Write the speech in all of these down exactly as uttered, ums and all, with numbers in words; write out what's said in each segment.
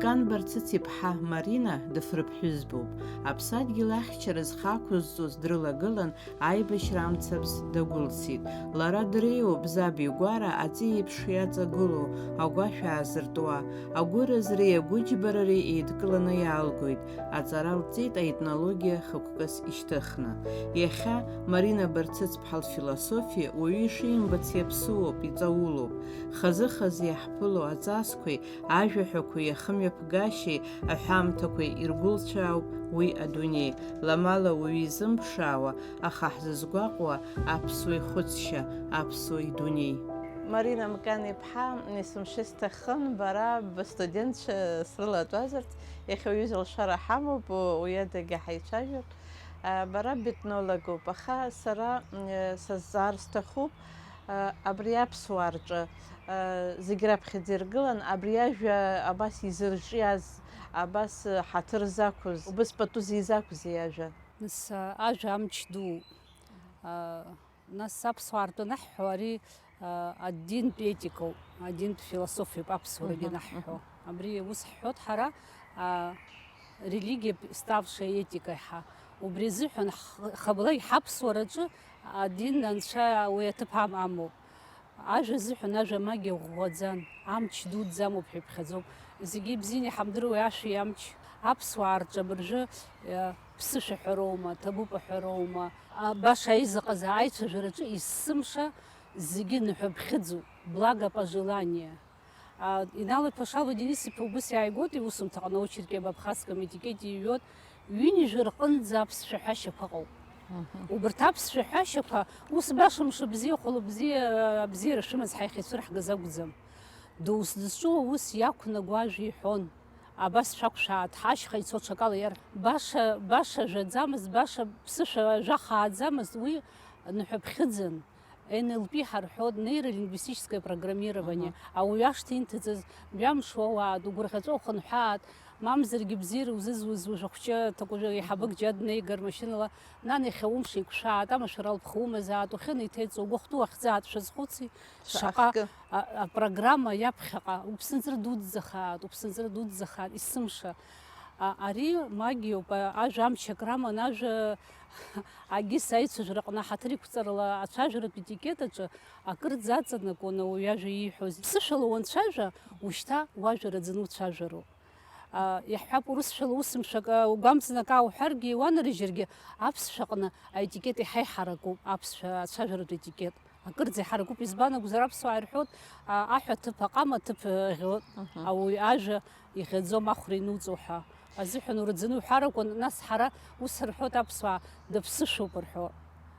Кан Барцыц-иԥҳа Марина дыфрыԥҳәызбоуп. Аԥсадгьыл ахьчара зхы ақәызҵоз дрылагылан, аибашьра амцабз дагәылсит. Лара дреиуоуп заб игәара аҵеиеиԥш иаҵагылоу агәашә аазыртуа. Агәыразреи агәыџьбарареи еидкыланы иаалгоит. Аҵара лҵеит аетнологиа хықәкыс ишьҭыхны. Иахьа Марина Барцыц-ԥҳа лфилософиа уаҩы ишимбац иаԥсуоуп, иҵаулоуп. Хазы-хазы иаҳԥыло аҵасқәеи ажәаҳәақәеи иахымҩаԥгашьеи аҳәамҭақәеи иргәылцәаауп уи адунеи. Ламала уаҩы изымԥшаауа, аха ҳзызгәаҟуа аԥсуа ихәыцшьа, аԥсуа идунеи. Марина Мкан-иԥҳа, есымша сҭахын бара быстудентцәа срылатәазарц, иахьа уаҩы залшара ҳамоуп, уи адагьы ҳаицәажәап. Бара бетнологуп, аха сара, м, сазҵаар сҭахуп, абри аԥсуаа рҿы, зегь раԥхьаӡа иргылан, абри ажәа абас изырҿиаз, абас ҳаҭыр зақәыз, убыс пату зизақәзи ажәа? Нас, а, ажәа амч ду. А, нас аԥсуаа ртәы анаҳҳәо, ари, а, адинтә етикоуп, адинтә философиоуп аԥсуарагьы Мгм, анаҳҳәо. мгм. Абри ус ҳҳәоит ҳара, а, религиа ставшая этика ҳәа. Убри азыҳәан ҳ-, хабалак ҳаԥсуараҿы адин анцәа уи аҭыԥ ам-, амоуп. Ажәа азыҳәан ажәа магиа ӷәӷәаӡам, амч дуӡӡа амоуп ҳәа иԥхьаӡоуп. Зегьы ибзианы иҳамдыруеи ашәеи амч? Аԥсуаа рҿы абыржәы, э, ԥсышәа ҳәа роума, ҭабуп аҳәа роума? А, баша аизыҟаза аицәажәараҿы есымша зегьы ныҳәаԥхьыӡуп, благопожелание. А, Инал-иԥа Шало Денис-иԥа убыс иааигоит иусумҭаҟны очерки об абхазском этикете иҩуеит, ҩынҩажәа рҟынӡа аԥсшәа ҳәашьақәа ыҟоуп. Мгм. Убарҭ аԥсшәа ҳәашьақәа ус баша мшыбзиа, хәылбзиа, абзиара шәымаз ҳаиха ицәырҳгаз акәӡам. Доус дызҿу аус иақәнаго ажәа иҳәон. Абас шәақәшәааит, ҳашьха ицо ҽакала иар-, баша, баша жәаӡамызт, баша ԥсышәа жәа хааӡамызт, уи ныҳәаԥхьыӡын. Н Л П ҳарҳәоит, нейролингвистическое программирование. Аҳа. Ауаҩы ашҭа инҭыҵыз, мҩамш уауаат, угәырӷьаҵәа ухынҳәаат, мамзаргьы бзиара узызуз уажәахәҷы аҭакәажә еиҳабык Мгм. џьа днеигар машьынала, нан иахьа умш еиқәшәаат, амашәыр алԥха умазаат, ухьынеиҭеиҵо, угәахәтәы уахьӡаат, шәазхәыци? Шаҟа Шаахкы. А-, апрограмма иаԥхьаҟа уԥсынҵры дуӡӡахаат, уԥсынҵры дуӡӡахаат, есымша. А, ари магиоуп, а, ажәа амч акраман, ажәа агьыс аицәажәараҟны аҳаҭыр иқәҵарала ацәажәаратә етикет аҿы акырӡа аҵанакуан ауаҩы ажәа ииҳәоз. Ԥсышәала уанцәажәа, ушьҭа уажәа раӡаны уцәажәароуп. А, иаҳҳәап, урысшәала усымшәак, а, угәамҵны акы аауҳәаргьы, уанарыжьыргьы, аԥсшәаҟны аетикет иаҳа иҳаракуп, аԥсшәа ацәажәаратә етикет. Акырӡа иҳаракуп, избан акәзар, аԥсуаа ирҳәоит, а, аҳәа ҭыԥ аҟама ҭыԥ ӷьо-, Мгм. ауаҩы ажәа иӷьаӡом ахәра инуҵо ҳәа. Азыҳәан ураӡаны уҳәар акәын, нас ҳара ус рҳәоит аԥсуаа, дыԥсышәоуп рҳәо.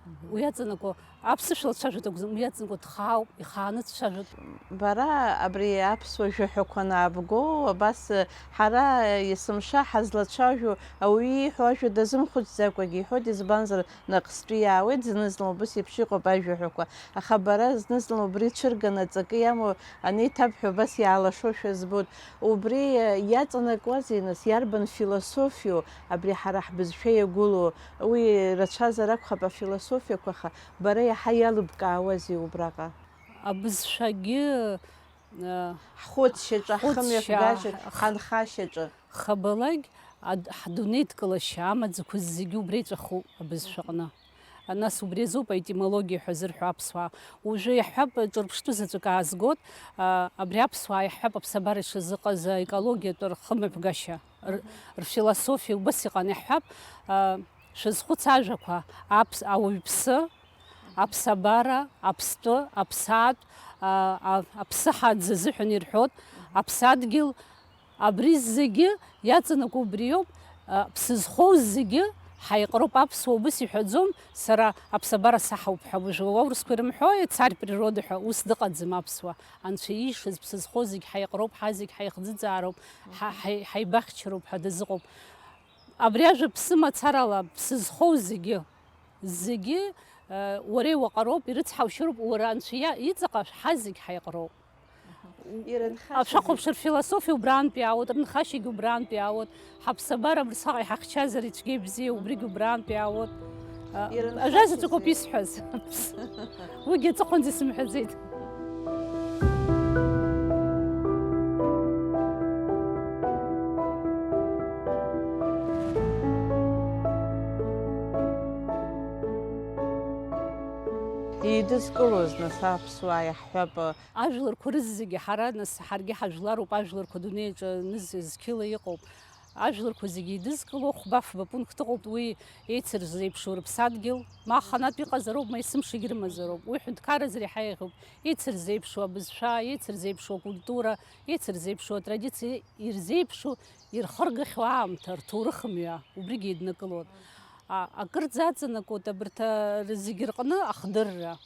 Мгм. Уи аҵанакуа, аԥсышәала дцәажәоит акәӡам, уи аҵанакуа дхаауп, ихааны дцәажәоит. Бара абри аԥсуа жәаҳәақәа анаабго, абас, ҳара есымша ҳазлацәажәо, ауаҩы ииҳәо ажәа дазымхәыцӡакәагьы иҳәоит, избанзар, наҟстәи иаауеит, зны-зынла убыс еиԥш иҟоуп ажәаҳәақәа. Аха бара зны-зынла убри цәырганы аҵакы иамоу анеиҭабҳәо абас иаалашошәа збоит. Убри, э, иаҵанакуазеи, нас, иарбан философиоу абри ҳара ҳбызшәа иагәылоу? Уи рацәазар акәхап афилософиақәа, аха бара иаҳа иалыбкаауазеи убраҟа? Абызшәагьы, э, Ҳхәыцшьаҿы, ҳхәыцшьа, ҳхымҩаԥгашьаҿ, х-, ҳанхашьаҿы. Хабалак ад-, ҳдунеидкылашьа амаӡақәа зегьы убра иҵәахуп абызшәаҟны. Нас убри азоуп аетимологиа ҳәа зырҳәо аԥсуаа. Уажәы иаҳҳәап, ҿырԥштәы заҵәык аазгоит, а, абри аԥсуаа иаҳҳәап аԥсабара ишазыҟаз аекологиатә рхымҩаԥгашьа, р-, Мгм. рфилософиа убас иҟан, иаҳҳәап, а, шәазхәыц ажәақәа, аԥс-, ауаҩԥсы, аԥсабара, аԥстәы, аԥсаатә, а, а, аԥсыҳа аӡы азыҳәан ирҳәоит, Мгм. аԥсадгьыл, Абри зегьы иаҵанакуа убриоуп, а, ԥсы зхоу зегьы ҳаиҟроуп, аԥсуа убыс иҳәаӡом, сара аԥсабара саҳауп ҳәа, уажәы аурысқәа ирымҳәои, царь природы ҳәа, ус дыҟаӡам аԥсуа. Анцәа иишаз ԥсы зхоу зегь ҳаиҟроуп, ҳа зегь ҳаихӡыӡаароуп, ҳа-, ҳаи-, ҳаибахьчароуп ҳәа дазыҟоуп. Абри ажәа ԥсы мацарала, ԥсы зхоу зегьы, зегьы, а, уара иуаҟароуп, ирыцҳаушьароуп, уара анцәа иа-, иҵаҟа ҳа зегь ҳаиҟроуп. Ирынхашьа Ашәахәаԥшра рфилософиа убраантәи иаауеит, рынхашьагьы убраантәи иаауеит, ҳаԥсабара мырсаҟа иҳахьчазар ицәгьа ибзиа, убригьы убраантәи иаауеит. А, Ирынхашьа ажәа заҵәыкоуп зегьы. исҳәаз. Уигьы аҵыхәанӡа исымҳәаӡеит. Кылоз, нас, аԥсуаа иаҳҳәап. Ажәларқәа рызегьы ҳара, нас, ҳаргьы ҳажәлароуп, ажәларқәа адунеиаҿы ныз-, зқьыла иҟоуп. Ажәларқәа зегьы идызкыло хәба-фба пункт ыҟоуп, уи еицырзеиԥшу рыԥсадгьыл, ма аханатә иҟазароуп, ма есымшагь рымазароуп. Уи ҳәынҭқарразы реиҳа еиӷьуп, еицырзеиԥшу абызшәа, еицырзеиԥшу акультура, еицырзеиԥшу атрадициа, ирзеиԥшу, ирхыргахьоу аамҭа, рҭоурых мҩа, убригьы еиднакылоит. А, акырӡа аҵанакуеит абарҭ, а, зегьы рҟны ахдырра.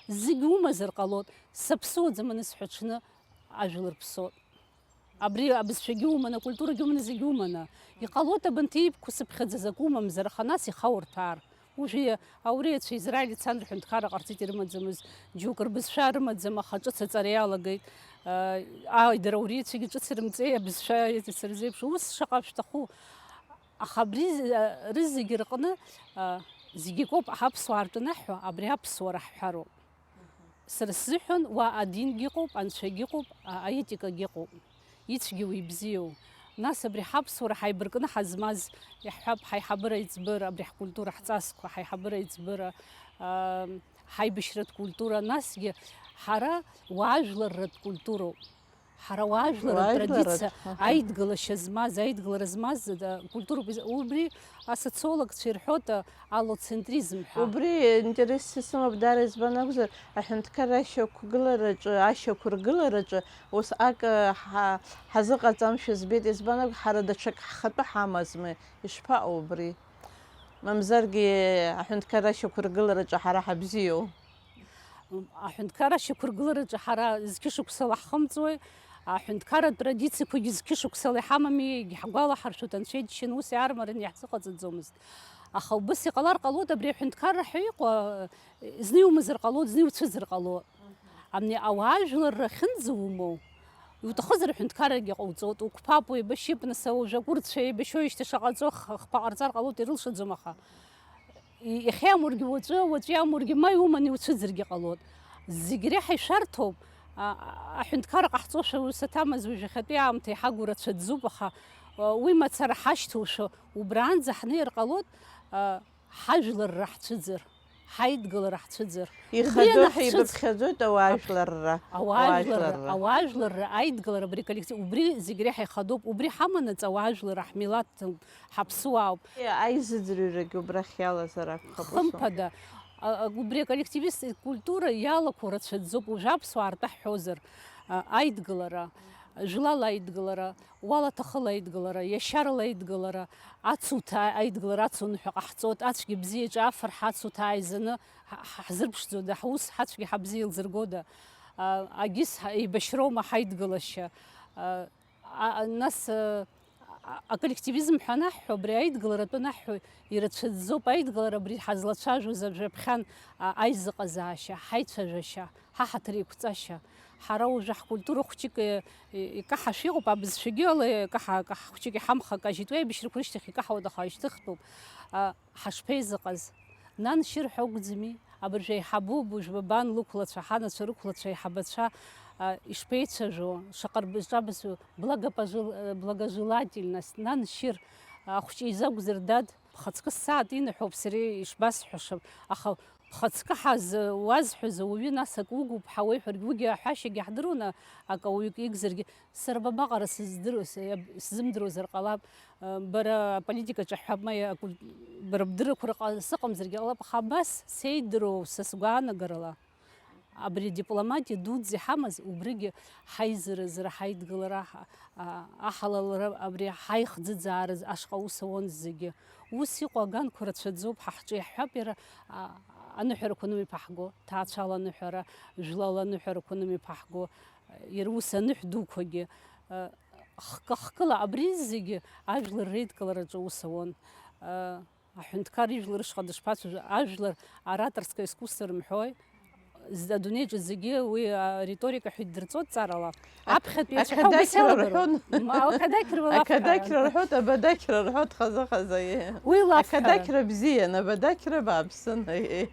Зегь умазар ҟалоит, саԥсуаӡам анысҳәа аҽны ажәлар ԥсоит. Абри абызшәагьы уманы, акультурагьы уманы, зегь уманы. Иҟалоит абанҭ иқәсыԥхьаӡаз акы умамзар, аха нас ихаурҭәаар. Уажәы ауриацәа Израиль ицан рҳәынҭқарра ҟарҵеит ирымаӡамыз, џьоук рбызшәа рымаӡам, аха ҿыц аҵара иалагеит. Ааи, дара ауриацәагьы ҿыц ирымҵеи, абызшәа сырзеиԥшу, ус шаҟа шәҭаху. Аха абри з-, рызегьы рҟны, а, зегьы акоуп, ҳаԥсуаа рҿы анаҳҳәо, абри аԥсуара ҳҳәароуп. Сара сзыҳәан уа адингьы ыҟоуп, анцәагьы ыҟоуп, а-, аетикагьы ыҟоуп. Ицәгьоу ибзиоу. Нас абри ҳаԥсуара ҳаибаркны ҳазмаз, иаҳҳәап, ҳаиҳабыра аиҵбыра, абри ҳкультура, ҳҵасқәа, ҳаиҳабыра аиҵбыра, а, ҳаибашьратә культура, насгьы ҳара уаажәларратә культуроуп. Ҳара уаажәларратә Уаажәларратә, традициа, аха. Аидгылашьа змаз, аидгылара змаз, а, культуроуп. Убри асоциологцәа ирҳәоит, а, аллоцентризм ҳәа. Убри интересс исымоуп, даара, избан акәзар, аҳәынҭқарра ашьақәгылараҿы, ашьақәыргылараҿы усҟак, ҳа-, ҳазыҟаҵамшәа збеит, избан акәзар, ҳара даҽак ҳхатәы ҳамазма, ишԥаҟоу убри? Мамзаргьы аҳәынҭқарра ашьақәыргылараҿы ҳара ҳабзиоу? Аҳәынҭқарра ашьақәыргылараҿы ҳара зқьышықәсала ҳхымҵуеи, аҳәынҭқарратә традициақәагьы зқьышықәсала иҳамами, егьҳгәалаҳаршәоит, Анцәа иџьшьаны ус иаармараны иаҳзыҟаҵаӡомызт. Аха убыс иҟалар ҟалоит, абри аҳәынҭқарра ҳәа иҟоу, зны иумазар ҟалоит, зны иуцәыӡыр ҟалоит. Абни ауаажәларра ахьынӡаумоу, иуҭахызар аҳәынҭқаррагьы ҟауҵоит, уқәԥап, уеибашьып, нас, уажә акурцәа еибашьоижьҭеи шаҟа ҵуа х-, хԥа ҟарҵар ҟалоит, ирылшаӡом, аха. И-, иахьа иамургьы уаҵәы, уаҵәы иамургьы ма иуманы иуцәыӡыргьы ҟалоит. Зегь реиҳа ишәарҭоуп, а-, а-, аҳәынҭқарра ҟаҳҵошәа ус аҭамыз уажә иахьатәи аамҭа иҳагу рацәаӡоуп, аха, а, уи мацара ҳашьҭоушәа убраанӡа ҳнеир ҟалоит, а, ҳажәларра ҳцәыӡыр, ҳаидгылара ҳцәыӡыр. Убри Ихадоу ианаҳцәыӡ-, ҳаибыԥхьаӡоит ауаажәларра. Ауаажәларра, Ауаажәларра. Ауаажәларра, аидгылара, абри аколлектив, убри зегь реиҳа ихадоуп, убри ҳаманаҵ ауаажәларра, ҳмилаҭ, ҳаԥсуаауп. Аизыӡырҩрагьы убрахь иалазар акәхап, усҟан. Хымԥада, а, а, убри аколлективисттә культура иалақәоу рацәаӡоуп, уажә аԥсуаа ртәы ҳҳәозар, а, аидгылара, жәлала аидгылара, уалаҭахыла аидгылара, иашьарала аидгылара, ацуҭа аидгылара, ацуныҳәа ҟаҳҵоит, ацәгьа бзиаҿы афырҳа ацуҭа ааизаны ҳа-, ҳа-, ҳзырԥшӡода, ҳус ҳацәгьа ҳабзиа илзыргода, а, агьыс ҳа-, еибашьроума ҳаидгылашьа, а, А, а, нас, э, а, аколлективизм ҳәа анаҳҳәо, абри аидгыларатәы анаҳҳәо, ирацәаӡоуп аидгылара абри ҳазлацәажәоз ажәаԥхьан, а, аизыҟазаашьа, ҳаицәажәашьа, ҳаҳаҭыр еиқәҵашьа. Ҳара уажәы ҳкультура хәҷык, э, и-, икаҳашәа иҟоуп, абызшәагьы ала икаҳа-, каҳ-, хәҷык иҳамхакажьит, уи аибашьрақәа рышьҭахь икаҳауа, аха ишьҭыхтәуп. А, ҳашԥеизыҟаз? Наншьыр ҳәа акәӡами? Абыржәы аиҳабуп, уажәы бабан лықәлацәа, ҳанацәа рықәлацәа, аиҳабацәа, а, ишԥеицәажәо, шаҟа рбызҿабызу, благопожел-, благожелательность, наншьыр, ахәҷы изакәзар, дад, бхаҵкы ссааҭ инаҳәоуп сара ишбасҳәаша, аха бхаҵкы ҳазуазҳәаз ауаҩы нас акы угуп ҳәа уеиҳәаргь, уигьы аҳәашьагьы ҳдыруан, акы ауаҩы икзаргьы, Сара бабаҟара сыздыруа, сзымдыруазар ҟалап, бара аполитикаҿы ҳәа, ма акуль-, бара бдыррақәа рҟа сыҟамзаргьы ҟалап, аха абас сеидыруа са сгәаанагарала, абри адипломатиа дуӡӡа иҳамаз, убригьы ҳаизаразы, ҳаидгылара, ҳа-, а-, аҳалалра, абри ҳаихӡыӡаара ашҟа аус ауан зегьы. Ус иҟоу аганқәа рацәаӡоуп, ҳа ҳҿы иаҳҳәап, иара, а-, аныҳәарақәа анымҩаԥаҳго, ҭаацәала аныҳәара, жәлала аныҳәарақәа анымҩаԥаҳго, Иара ус аныҳә дуқәагьы, э, хкы-хкыла абри зегьы ажәлар реидкылараҿы аус ауан. Э, аҳәынҭқар ижәлар рышҟа дышԥацәажәо, ажәлар ораторское искусство рымҳәои? З-, адунеиаҿы зегьы уи, а, риторика ҳәа иддырҵоит ҵарала. Аԥхьатәи иацәҳәа убас ақадақьра иалагароуп. Рҳәон. Ма, ақадақьра уи лафҳәара. Ақадақьра рҳәоит, абадақьра рҳәоит, хазы-хазы, е. Уи лафҳәара. Ақадақьра бзиан, абадақьра бааԥсын, е.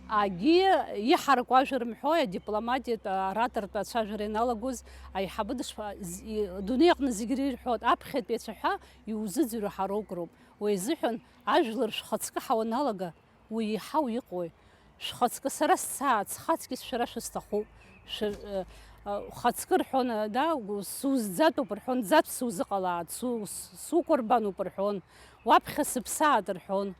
Агьи иҳараку ажәа рымҳәои, адипломатиатә, аратортә ацәажәара ианалагоз, аиҳабы дышԥа-, з-, и-, адунеи аҟны зегьы ирҳәоит, аԥхьатәи ацәаҳәа иузыӡырҩуа ҳароук роуп. Уи азыҳәан ажәлар шәхаҵкы ҳауаналага, уи еиҳау иҟои? Шәхаҵкы сара сцааит, схаҵкьыс шәара шәысҭахуп. Шәы-, э, э, ухаҵкы рҳәон, да, сузӡатәуп рҳәон, ӡатә сузыҟалааит, су-, с-, сукәырбануп рҳәон, уаԥхьа сыԥсааит рҳәон.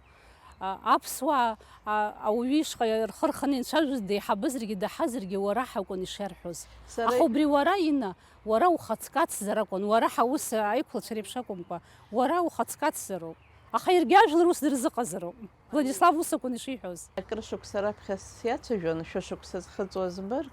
А, аԥсуаа, а, ауаҩы ишҟа рхы рханы инцәажәоз, деиҳабызаргьы, даҳазаргьы, уара ҳакәын ишиарҳәоз. Сара Аха убри уара, Инна, уара ухаҵкы ацзар акәын, уара ҳаус аиқәлацәа реиԥш акәымкәа, уара ухаҵкы ацзароуп. Аха иаргьы ажәлар ус дырзыҟазароуп. Владислав ус акәын ишиҳәоз. Акыр шықәса раԥхьа сиацәажәон, шәышықәса зхыҵуаз бырг,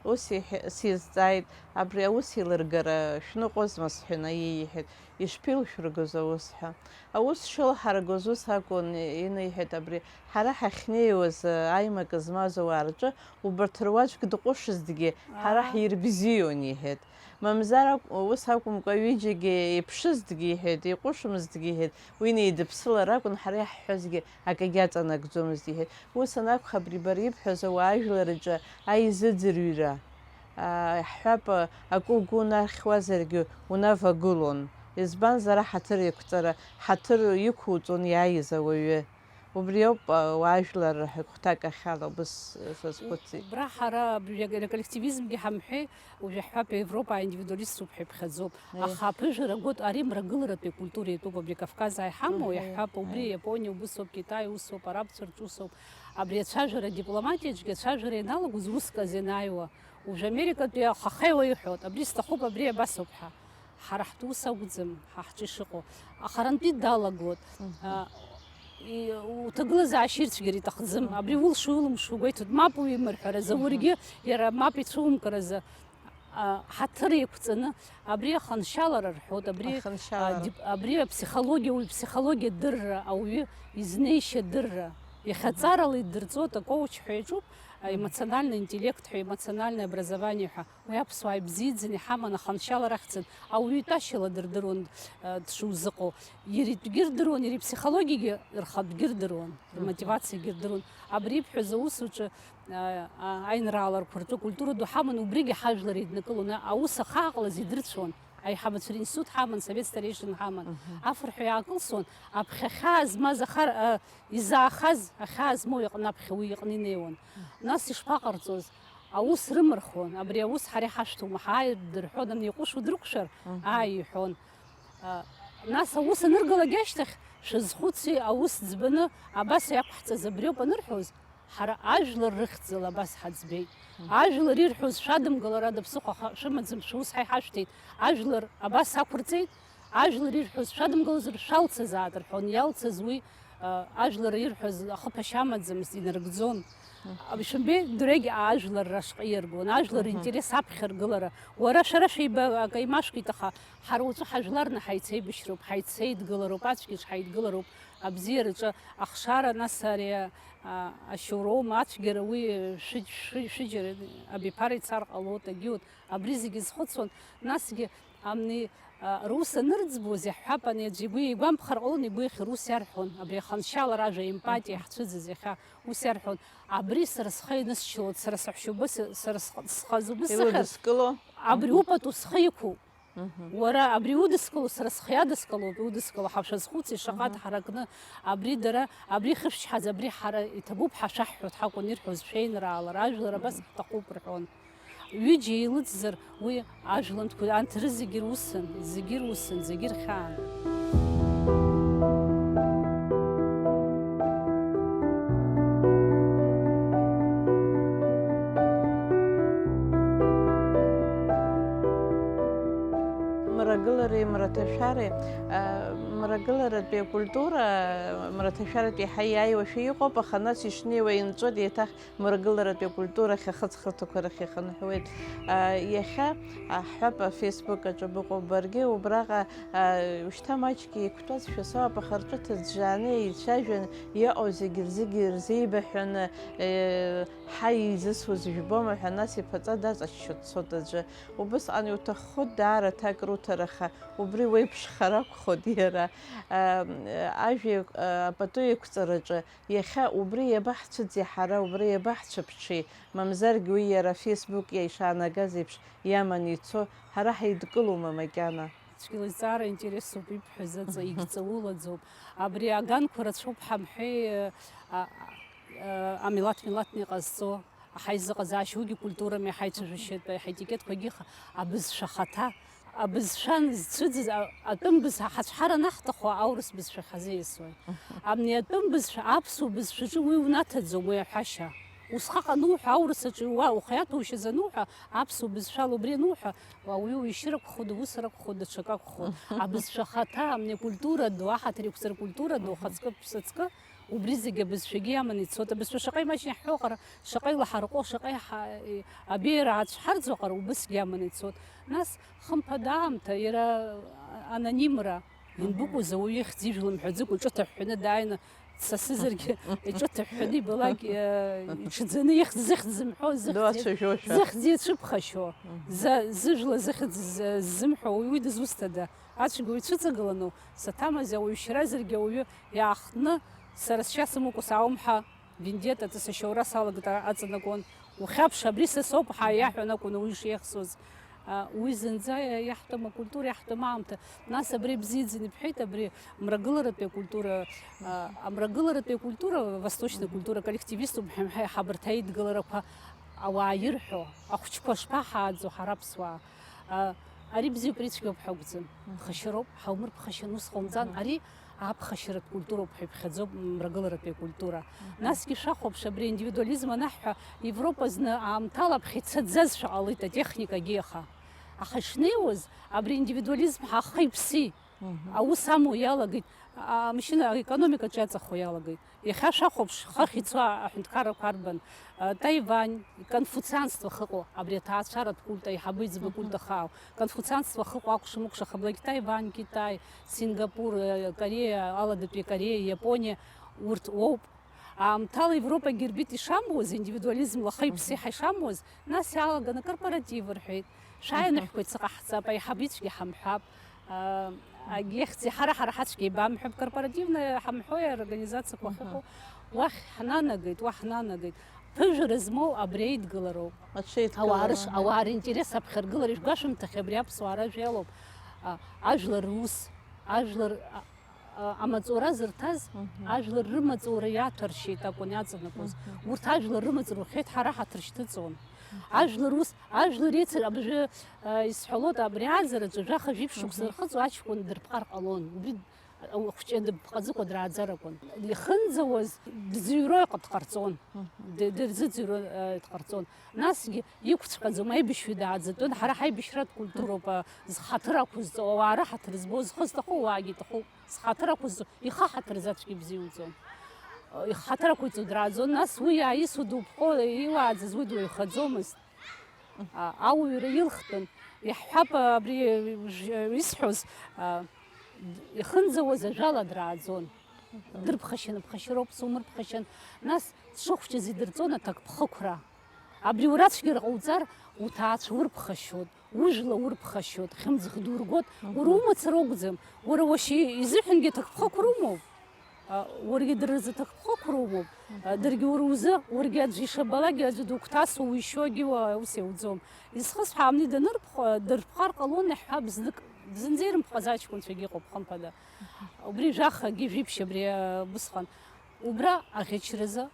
ус иҳә-, сизҵааит, абри аус еилыргара шәныҟәозма сҳәан, аиеи, иҳәеит, ишԥеилшәыргоз аус ҳәа. Аус шылҳаргоз ус акәын, инаиҳәеит, абри ҳара ҳахьнеиуаз, аимак змаз ауаа рҿы убарҭ руаӡәк дҟәышызҭгьы, ҳара Аа. ҳирбзион, иҳәеит. Мамзар акә-, ус акәымкәа, ҩыџьагьы иԥшызҭгьы иҳәеит, иҟәышымызҭгьы иҳәеит, уи неидыԥсылар акәын, ҳара иаҳҳәазгьы акагьы аҵанакӡомызт иҳәеит. Ус анакәха, абри бара ибҳәаз ауаажәлар рҿы аизыӡырҩра, аа, ҳҳәап, акы угәы унархьуазаргьы унавагылон. Избанзар, аҳаҭыр еиқәҵара, ҳаҭыр иқәуҵон иааиз ауаҩы. Убри ауп, а, уаажәлар ҳәа хәҭак ахьала убыс сазхәыцит. Убра ҳара абри реколлективизмгьы ҳамҳәеи, уажә иаҳҳәап, Европа аиндивидуалиступ ҳәа иԥхьаӡоуп. Еи. Аха аԥыжәара гәыт-, ари мрагыларатәи акультура иатәуп, абри Кавказ аиҳамоу, Аҳа, иаҳҳәап, убри аҳа. Иапониа убыс ауп, Китай ус ауп, арабцәа рҿы ус ауп. Абри ацәажәара адипломатиаҿгьы ацәажәара ианалагоз уск азы ианааиуа, уажә Америкатәи ахахеиуа иҳәоит, абри сҭахуп, абри абас ауп ҳәа. Ҳара ҳтәы ус акәӡам, ҳа ҳҿы ишыҟоу. Ахарантәи далагоит. Мгм. А, и-, уҭагылазаашьа ирцәгьар иҭахӡам. Мгм. Абри улшо-улымшо угәеиҭоит. Мап уимырҳәаразы, Мгм. уаргьы иара мап ицәумкыразы, а, ҳаҭыр еиқәҵаны, абри аханшьалара рҳәоит, абри, Аханшьалара. а, дип-, абри аԥсихологиа, уи ԥсихологиа дырра, ауаҩы изнеишьа дырра. Иахьа Мгм. ҵарала иддырҵоит, акоуч ҳәа иаҿуп, а, Мгм. эмоциональный интеллект ҳәа, эмоциональное образование ҳәа. Уи аԥсуаа ибзиаӡаны иҳаман, аханшьалара ахьӡын, ауаҩы итәашьала дырдыруан, э, дшузыҟоу. Иара итәгьы рдыруан, иара иԥсихологиагьы рхатәгьы рдыруан, Мгм. рмотивациагьы рдыруан. Абри ибҳәаз аус аҿы, э, а-, аинрааларқәа рҿы культура ду ҳаман, убригьы ҳажәлар еиднакылон, аус ахы ааҟалаз идырцәон. Аиҳабацәа ринститут ҳаман, совет старейшин ҳаман. Мгм. Афырҳәа иаакылсуан, аԥхьа ахьаа змаз ахар-, э, изаахаз, ахьаа змоу иҟны аԥхьа уи иҟны инеиуан. Мгм. Нас ишԥаҟарҵоз? Аус рымырхуан, абри аус ҳара иҳашәҭоума, ҳааи, дырҳәон, ани иҟәышу дрыкәшар, Мгм. ааи, иҳәон. А, нас аус аныргалак ашьҭахь, шәазхәыци, аус ӡбаны абас иақәҳҵаз абриоуп анырҳәоз, ҳара ажәлар рыхьӡала абас ҳаӡбеит. Мгм. Ажәлар ирҳәоз шәадымгалар ада ԥсыхәа ха-, шәымаӡам, шәус ҳа иҳашәҭеит. Ажәлар абас ақәырҵеит, ажәлар ирҳәоз шәадымгалозар, шәалцазаат рҳәон, иалцаз уи, а, ажәлар ирҳәоз ахыԥашьа амаӡамызт, инарыгӡон. Мгм. Шәымбеи, дырҩегь ажәлар рашҟа иаргон, ажәлар Мгм. ринтерес аԥхьаргылара. Уара, шәара шәеиба-, акы имашәкит, аха ҳара уаҵәы ҳажәларны ҳаицеибашьроуп, ҳаицеидгылароуп, ацәгьеиԥш ҳаидгылароуп, абзиараҿы ахшара, нас ари, а, ашьоуроума, ацәгьара, уи шәы-, шәы-, шәыџьара абиԥара ицар ҟалоит, агьиут. Абри зегьы зхәыцуан, насгьы амни, а, рус анырӡбуаз, иаҳҳәап, ани аӡәы игәы игәамԥхар ҟалон, игәы иахь рус иарҳәон, абри аханшьалара ажәа, емпатиа Мгм. ҳцәыӡыз иахьа ус иарҳәон, абри сара схы инысшьылоит, сара саҳәшьоуба, с-, сара сх-, схазы убыс сыхьыр, Иудыскыло? абри Мгм. упату схы иқәуп. Мгм. Уара абри удыскыло, сара схы иадыскылоуп, иудыскыло, ҳа шәазхәыци, шаҟа Мгм. дҳаракны, абри дара, абри хышәчҳаӡа, абри ҳара иҭабуп ҳәа шәаҳҳәоит ҳакәын ирҳәоз, шәеинраалар, ажәлар абас Мгм. ҳҭахуп рҳәон. Ҩыџьа еилыҵзар, уи ажәлантәқәа, анҭ рызегьы русын, зегьы русын, зегьы рхьаан. Мрагылареи мраҭашәареи, а, мрагыларатәи акультура, мраҭашәаратәи иаҳа иааиуашәа иҟоуп, аха нас ишнеиуа инҵәоит еиҭах мрагыларатәи акультура ахьахыҵхырҭақәа рахь ихынҳәуеит. А, иахьа, а, ҳҳәап, а, Facebook аҿы быҟоуп баргьы, убраҟа, а, шьҭа маҷк еиқәтәазшәа соуп, аха рҿы ҭыӡәӡәааны еицәажәан иҟоу зегьы рзегьы рзеибаҳәаны, э, ҳа еизысуаз жәбома ҳәа, нас иԥаҵа даҵаччо дцоит аӡәы. Убысҟан иуҭаххоит даара аҭак руҭар, аха убри уеиԥшхар акәхоит иара. А, ажәа, а, апату еиқәҵараҿы Иахьа убри иабаҳцәыӡи ҳара, убри иабаҳцәыԥҽи, мамзаргь уи иара Facebook ишаанагаз еиԥш иаманы ицо, ҳара ҳаидкылома макьана? Цәгьала изҵаара интересуп, ибҳәаз аҵа егьҵаулаӡоуп. Абри аганқәа рацәоуп ҳамҳәеи, а, а, Амилаҭ милаҭны иҟазҵо, ҳаизыҟазаашьа, уигьы культурами, ҳаицәажәашьатә ҳаетикетқәагьы ха-, абызшәа хаҭа, абызшәа зцәыӡыз, а-, атәым бызшәа ҳацәҳар анаҳҭаху, аурыс бызшәа ҳазеисуеит. Абни атәым бызшәа, аԥсуа бызшәаҿы уи унаҭаӡом, уи аҳәашьа. Усҟак ануҳәа, аурыс аҿы уа-, ухы иаҭәоушьаз ануҳәа, аԥсуа бызшәала убри ануҳәа, уа-, уи уишьыр акәхоит, ус ракәхоит, даҽак акәхоит. Абызшәа хаҭа, амни акультура ду, аҳаҭыр иқәҵара культура ду, Мгм. Ухаҵкы, ԥсаҵкы, убри зегьы абызшәагьы иаманы ицоит. Абызшәа шаҟа имаҷны иаҳҳәо аҟара, шаҟа илаҳарҟәо, шаҟа иҳа-, и-, абеиара ацәҳарӡо аҟара, убысгьы аманы ицоит. Нас, хымԥада аамҭа, иара анонимра, Мгм. Ианбыкәыз ауаҩы ихьӡ ижәла мҳәаӡакәа иҿыҭыҳәҳәаны дааины дсасызаргьы, иҿыҭыҳәҳәаны ибалак, э, иҽӡаны ихьӡ зыхьӡ зымҳәо, зыхьӡ, Дуацәажәошәа. Зыхьӡ иацәыԥхашьо, Мгм. за-, зыжәла зыхьӡ з-, ззымҳәо уаҩы дызусҭада? Ацәгьа уаҩ цәыҵагылану, саҭамазеи, ауаҩшьразаргьы ауаҩы иаахтны, сара сшьа сымоукәа саауам ҳәа, вендетта, ҵыс ашьоура салагеит, а-, аҵанакуан. Ухьаԥш, абри са соуп, ҳәа Мгм. Иаҳәон акәын уи шеихсуаз. А, уи зынӡа иа-, иаҳтәым акультура, иаҳтәым аамҭа. Нас абри бзиаӡаны ибҳәеит, абри мрагыларатәи акультура, а, амрагыларатәи акультура, восточная Мгм. Культура коллективиступ ҳәа, ҳәа, ҳабарҭ аидгыларақәа ауаа ирҳәо, ахәыҷқәа шԥаҳааӡо ҳара аԥсуаа? А, ари бзиоуп, ари цәгьоуп ҳәа акәӡам. Мгм. Ԥхашьароуп, ҳаумырԥхашьан, ус ҟаумҵан, Мгм. Ари аԥхашьаратә культуроуп ҳәа иԥхьаӡоуп, мрагыларатәи акультура. Мгм. Насгьы шәахәаԥш, абри аиндивидуализм анаҳҳәа, Европа зны аамҭала аԥхьа ицаӡазшәа ҟалеит атехникагьы иаха. Аха ишнеиуаз, абри аиндивидуализм ҳа ахи-ԥси, Мгм. Аус амоу иалагеит, а, амашьына аекономикаҿы иаҵахо иалагеит. Иахьа шәахәаԥш, хыхь ицо аҳәынҭқаррақәа арбан? А, Таивань, иконфуцианство ахьыҟоу, абри аҭаацәаратә культ, аиҳабы иӡбы Мгм. Культ ахьаау. Конфуцианство ахьыҟоу акәша-мыкәша хаблагь, Таивань, Китай, Сингапур, э, Кореиа, Аладатәи Кореиа, Иапониа, урҭ уоуп. Аамҭала Европагьы ирбеит ишамуаз, индивидуализм лахи-ԥси Мгм. Ҳаишамуаз, нас иалаганы акорпоратив рҳәеит. Шәааины Мгм. Шәҳәеит, сыҟаҳҵап, аиҳабы ицәгьа ҳамҳәап. А, агьехьӡи ҳара, ҳара ҳацәгьа ибамҳәап, корпоративная ҳамҳәои аорганизациақәа Мгм. Ахьыҟоу, уахь ҳнанагеит, уа ҳнанагеит. Ԥыжәара змоу абри аидгылароуп. Аҽеидгылара, Ауаа рыш-, аҳа. Ауаа ринтерес аԥхьаргылара ишәгәашәымҭахьеи, абри аԥсуаа ражәа иалоуп. А, ажәлар рус, ажәлар, а, а, амаҵура зырҭаз, Мгм. Ажәлар рымаҵура иаҭәаршьеит акәын иаҵанакуаз. Мгм. Урҭ ажәлар рымаҵура рухьеит, ҳара ҳаҭыр шьҭыҵуан. Мгм. Ажәлар ус, ажәлар еицыр-, абыржәы, а, исҳәалоит, абри ааӡараҿы жәаха-жәиԥшь шықәса Мгм. Рхыҵуа аҷкәын дырԥҟар ҟалон. Убри, а, хәҷы дыпҟаӡыкәа драаӡар акәын. Ихынӡауаз дӡыҩрои дҟарҵон. Мгм. Д-, дырзыӡырҩуа, э, дҟарҵон. Насгьы иқәҵәҟьаӡом, аибашьҩы дааӡатәын. Ҳара ҳаибашьратә культуроуп, э, зхаҭыр ақәызҵо, ауаа рыҳаҭыр збо, зхы зҭаху ауаагьы иҭахуп. Зхаҭыр ақәызҵо, ихы ҳаҭыр аӡә аӡәгьы бзиа иуӡом. Ихы ҳаҭыр ақәиҵо драаӡон, нас уи иааисуа дубхо, иуааӡаз уи дуаҩхаӡомызт. А, ауаҩра илхтәын. Иаҳҳәап, абри, э, исҳәоз, а, ихынӡауаз ажәала драаӡон. Дырԥхашьан, аԥхашьароуп, сумырԥхашьан. Нас дшыхәҷыз идырҵон аҭакԥхықәра. Абри урацәгьара ҟауҵар, уҭаацәа урԥхашьоит, ужәла урԥхашьоит, хьымӡӷ дургоит, Мгм. Уара умацара акәӡам, уара уашьа изыҳәангьы аҭакԥхықәра умоуп. А, уаргьы дара рзы аҭакԥхықәра умоуп. А, Мгм. Даргьы уара узы, уаргьы аӡәы ишабалакгьы, аӡәы дугәҭасуа уишьогьы уа-, ус иауӡом. Изхысҳәаамни данырԥх-, дырԥҟар ҟалон, иаҳҳәап, знык, зынӡа ирымԥҟаз аҷкәынцәагьы ыҟоуп, хымԥада. Убри жәахагьы жәиԥшь абри, а, убысҟан. Убра аӷьычразы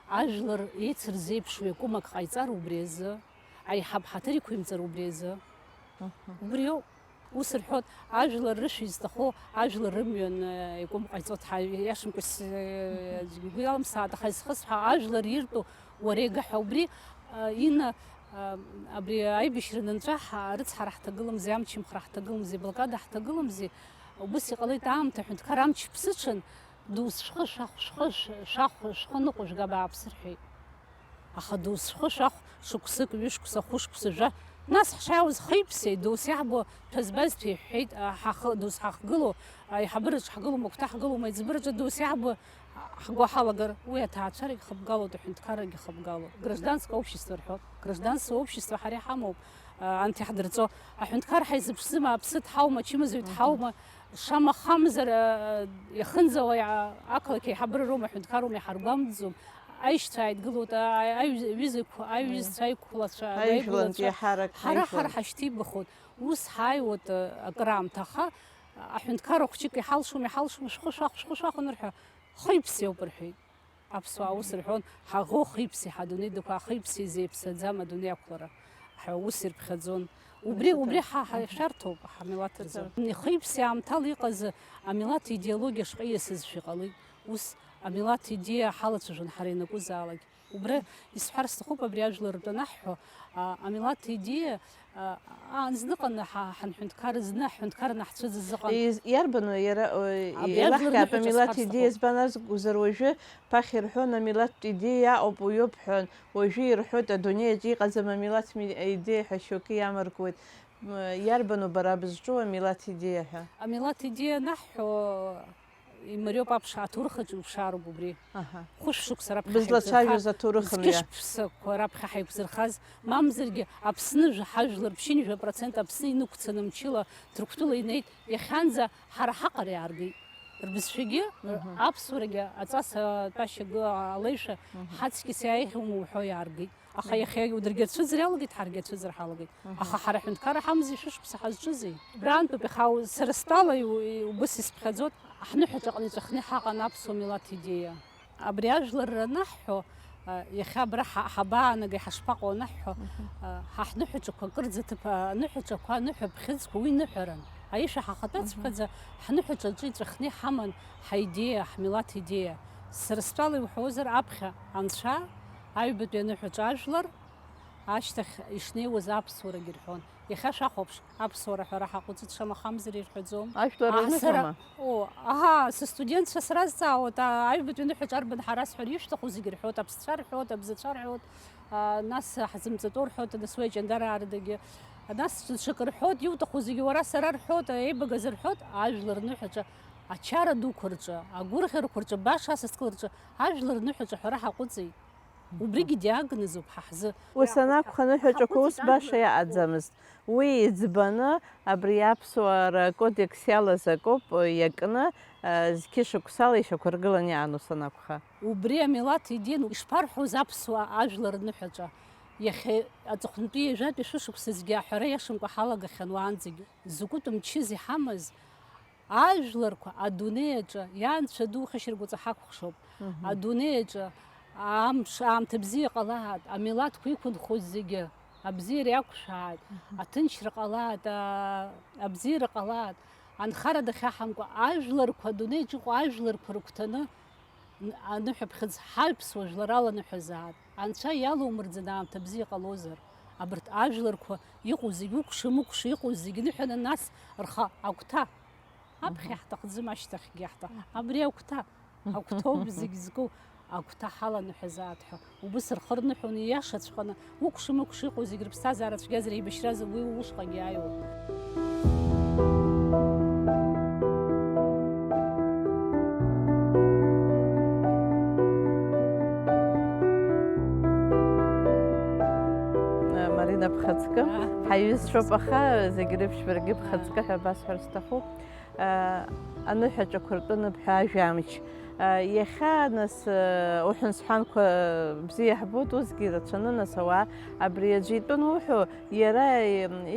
ажәлар еицырзеиԥшу иакәым ак ҟаиҵар убри азы, аиҳаб ҳаҭыр иқәимҵар убри азы. Мгм. Убриоуп. Ус рҳәоит, ажәлар рышәа изҭаху, ажәлар рымҩан, э, иакәым ҟаиҵоит ҳәа, иашамкәа с-, э, Мгм. Игәы иалымсааит, аха изхысҳәа, ажәлар иртәу уара иага ҳәа убри, э, ина, э, абри аибашьра анынҵәа, ҳа-, арыцҳара ҳҭагыламзи, амчымхра ҳҭагыламзи, аблокада ҳҭагыламзи, убыс иҟалеит аамҭа аҳәынҭқар амч ԥсыҽын, Дузшәхы шәахә, шәхы шә-, шәахә, шәхы ныҟәыжәга бааԥсы рҳәеит. Аха дузшәхы шәахә шықәсык, ҩышықәса, хәышықәса, жәа, нас ҳшааиуаз хи-ԥси, дус иаҳбо ҭәа збазҭәи ҳҳәеит, а, ҳахы-, дус ҳахгылоу, аиҳабыраҿ ҳгылоума, агәҭа ҳгылоума, аиҵбыраҿы дус иаҳбо ҳгәы ҳалагар, уи аҭаацәарагь хыбгалоит, аҳәынҭқаррагьы хыбгалоит. Гражданское общество рҳәоит. Гражданское общество ҳара иҳамоуп, а, анҭ иаҳдырҵо. Аҳәынҭқар ҳаизыԥшзма, аԥсы дҳаума, ачымазаҩ Мгм. Дҳаума, Шамахамзар, а, иахынӡауа иа-, ақалақь аиҳабыра роума, аҳәынҭқар роума иҳаргәамҵӡом. Аишьцәа ааидгылоит, а-, аҩ-, аҩызақәа, аҩызцәа, аиқәлацәа, Аижәлантәи аиқәлацәа. Ҳарак Ҳара ҳаижәлан. Ҳара ҳашьҭибахуеит. Ус ҳааиуеит, а, акыраамҭа, аха аҳәынҭқарра хәҷык иҳалшом, иҳалшом, шәхы шәахә, шәхы шәахә анырҳәа, хи-ԥси ауп рҳәеит. Аԥсуаа ус рҳәон, ҳаӷоу хи-ԥси, ҳадунеи дықәа, хи-ԥси зеиԥсаӡам адунеи ақәлара ҳәа ус ирԥхьаӡон. Убри, убри ҳа, ҳа, шәарҭоуп, ҳамилаҭ азы. Хи-ԥси аамҭала иҟаз амилаҭ идеологиа шҟа ииасызшәа иҟалеит. Ус амилаҭ идеиа ҳалацәажәон ҳара ианакәызаалак. Убра исҳәар сҭахуп, абри ажәлар ртәы анаҳҳәо, а, амилаҭ идеиа, а, аан зныҟаны ҳа-, ҳанҳәынҭқар, зны ҳҳәынҭқарны ҳцәыӡыз ыҟан. Из-, иарбану иара, ы, Абри ажәлар еилаҳкаатәу ныҳәаҿа амилаҭ сҳәар идеиа сҭахуп. Избан акәзар уажәы ԥахьа ирҳәон амилаҭтә идеиа аҟоуп, уиоуп ҳәан, уажәы ирҳәоит адунеи аҿы иҟаӡам амилаҭ ми-, идеиа ҳәа шьоукы иамаркуеит. М, иарбану бара бызҿу амилаҭ идеиа ҳәа? Амилаҭ идеиа анаҳҳәо, имариоуп аԥш-, аҭоурых аҿы иуԥшаароуп убри. Аҳа. Хәышә шықәса раԥхьа Бызлацәажәоз ҳаиқәзырхаз, аҭоурых мҩа. Зқьышә ԥсақәа раԥхьа ҳаиқәзырхаз, мамзаргьы Аԥсны жәа-, ҳажәлар ԥшьынҩажәа процент Аԥсны инықәцаны мчыла Ҭырқәтәыла инеит, иахьанӡа ҳара ҳаҟара иааргеит. Рбызшәагьы, Мгм. аԥсуарагьы аҵас атәашьа гы-, алеишәа Мгм. ҳаҵкьыс иааиӷьума уҳәо иааргеит. Аха Мгм. иахьа уи даргьы ацәыӡра иалагеит, ҳаргьы ацәыӡра ҳалагеит. Мгм. Аха ҳара ҳҳәынҭқарра ҳамзи, шәышықәса ҳазҿызи? Убраантәоуп иахьа у-, сара стәала иу-, и-, убыс исԥхьаӡоит, ҳныҳәаҿаҟны иҵәахны ҳаҟан аԥсуа милаҭ идеиа. Абри ажәлар ранаҳҳәо, а, иахьа абра ҳа-, ҳабаанагеи, ҳашԥаҟоу анаҳҳәо, Мгм. а, ҳа ҳныҳәаҿақәа акырӡа ҭыԥ, а, аныҳәаҿақәа, аныҳәа бӷьыцқәа, уи ныҳәаран. Аиашәа Мгм. ҳахаҭаҵәҟьаӡа ҳныҳәаҿаҿы иҵәахны иҳаман ҳаидеиа, ҳмилаҭ идеиа. Сара стәала иуҳәозар, аԥхьа анцәа, аҩбатәи аныҳәаҿа ажәлар, ашьҭахь ишнеиуаз аԥсуарагьы рҳәон. Иахьа шәахәаԥш, аԥсуара ҳәа ара ҳаҟәыҵит, шамахамзар ирҳәаӡом. Ажәлар Аа, сара, рныҳәама? О, аҳа, сыстудентцәа сразҵаауеит, а, аҩбатәи аныҳәаҿа арбан ҳара сҳәар, ишәҭаху зегьы рҳәоит, аԥсцәа рҳәоит, абзацәа рҳәоит, а, нас ҳзымҵатәоу рҳәоит, нас уи аҷандараа рыдагьы. Нас ҽакы рҳәоит, иуҭаху зегьы уара сара рҳәоит, еибагаз рҳәоит, ажәлар рныҳәаҿа, ачара дуқәа рҿы, агәырӷьарақәа рҿы, баша асасдкыл рҿы, ажәлар рныҳәаҿа ҳәара ҳаҟәыҵит. Убригьы диагнозуп ҳа ҳзы. Ус анакәха, аныҳәаҿақәа ус баша иаҟаӡамызт. Уи иӡбаны, абри аԥсуара акодекс иалаз акоуп иакны, зқьышықәсала ишьақәыргыланы иаан ус анакәха. Убри амилаҭ идин ишԥарҳәоз аԥсуа ажәлар рныҳәаҿа? Иахьа аҵыхәтәантәи ҩажәатәи шәышықәсазгьы аҳәара иашамкәа ҳалагахьан уаанӡагьы. Закәытә мчыз иҳамаз, ажәларқәа адунеи аҿы, ианцәа ду хьышьаргәыҵа ҳакәхшоуп. Мгм. Адунеи аҿы амш, аамҭа бзиа ҟалааит, амилаҭқәа иқәынхоз зегьы абзиара иақәшәааит, Мгм. аҭынчра ҟалааит, а-, абзиара ҟалааит. Анхара дахьаҳамкәа, ажәларқәа, адунеи аҿы иҟоу ажәларқәа рыгәҭаны, н-, аныҳәаԥхьыӡ ҳаҩԥсуа жәлар аланыҳәазаап. Анцәа иалоумырӡын аамҭа бзиа ҟалозар. Абарҭ ажәларқәа иҟоу зегь укәша-мыкәша иҟоу зегь ныҳәаны нас рха агәҭа. Аԥхьа Мгм. иаҳҭахӡам, ашьҭахьгьы иаҳҭах-, абри агәҭа. Агәҭоуп зегь зку, агәҭа ҳаланыҳәазаат ҳәа. Убыс рхы рныҳәон ииашаҵәҟьаны, укәша-мыкәша иҟоу зегь рыԥсҭазаара цәгьазар еибашьразар уи ушҟагьы иааиуеит. Марина, бхаҵкы. Аа. Ҳаиҩызцәоуп, аха зегь рыԥшь баргьы бхаҵкы ҳәа басҳәар сҭахуп. Аныҳәаҿақәа ртәы аныбҳәа ажәамч. Иахьа, нас, уҳәан-сҳәанқәа бзиа иаҳбоит, усгьы ирацәаны, нас, ауаа абри аӡәы итәы ануҳәо, иара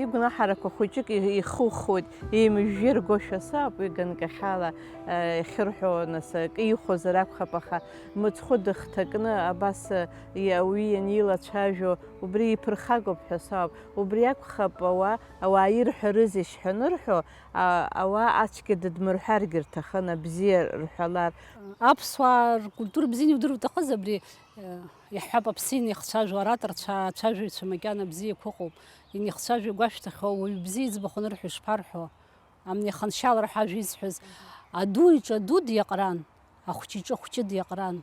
игәнаҳарақәа хәыҷык ихухуеит, еимыжәжәа иргошәа сауп, уи ганкахьала иахьырҳәо, нас, акы ихәозар акәхап, аха мыцхәы дыхҭакны абас ауаҩы ианилацәажәо, убри иԥырхагоуп ҳәа сауп, убри акәхап ауаа, ауаа ирҳәарызеишь ҳәа анырҳәо, А, ауаа ацәгьа дыдмырҳәаргьы рҭахын, абзиа рҳәалар. Аԥсуаа ркультура бзианы иудыруа уҭахыз абри, э, иаҳҳәап, аԥсы ианихцәажәо, аратә рцәа-, ацәажәаҩцәа макьана бзиақәа ыҟоуп. Ианихцәажәо игәашәҭахьоу, ауаҩы бзиа иӡбахә анырҳәо ишԥарҳәо? Амниханшьалара ҳәа ажәа изҳәаз, аду иҿы аду диаҟран. Ахәҷы иҿы ахәҷы диаҟран.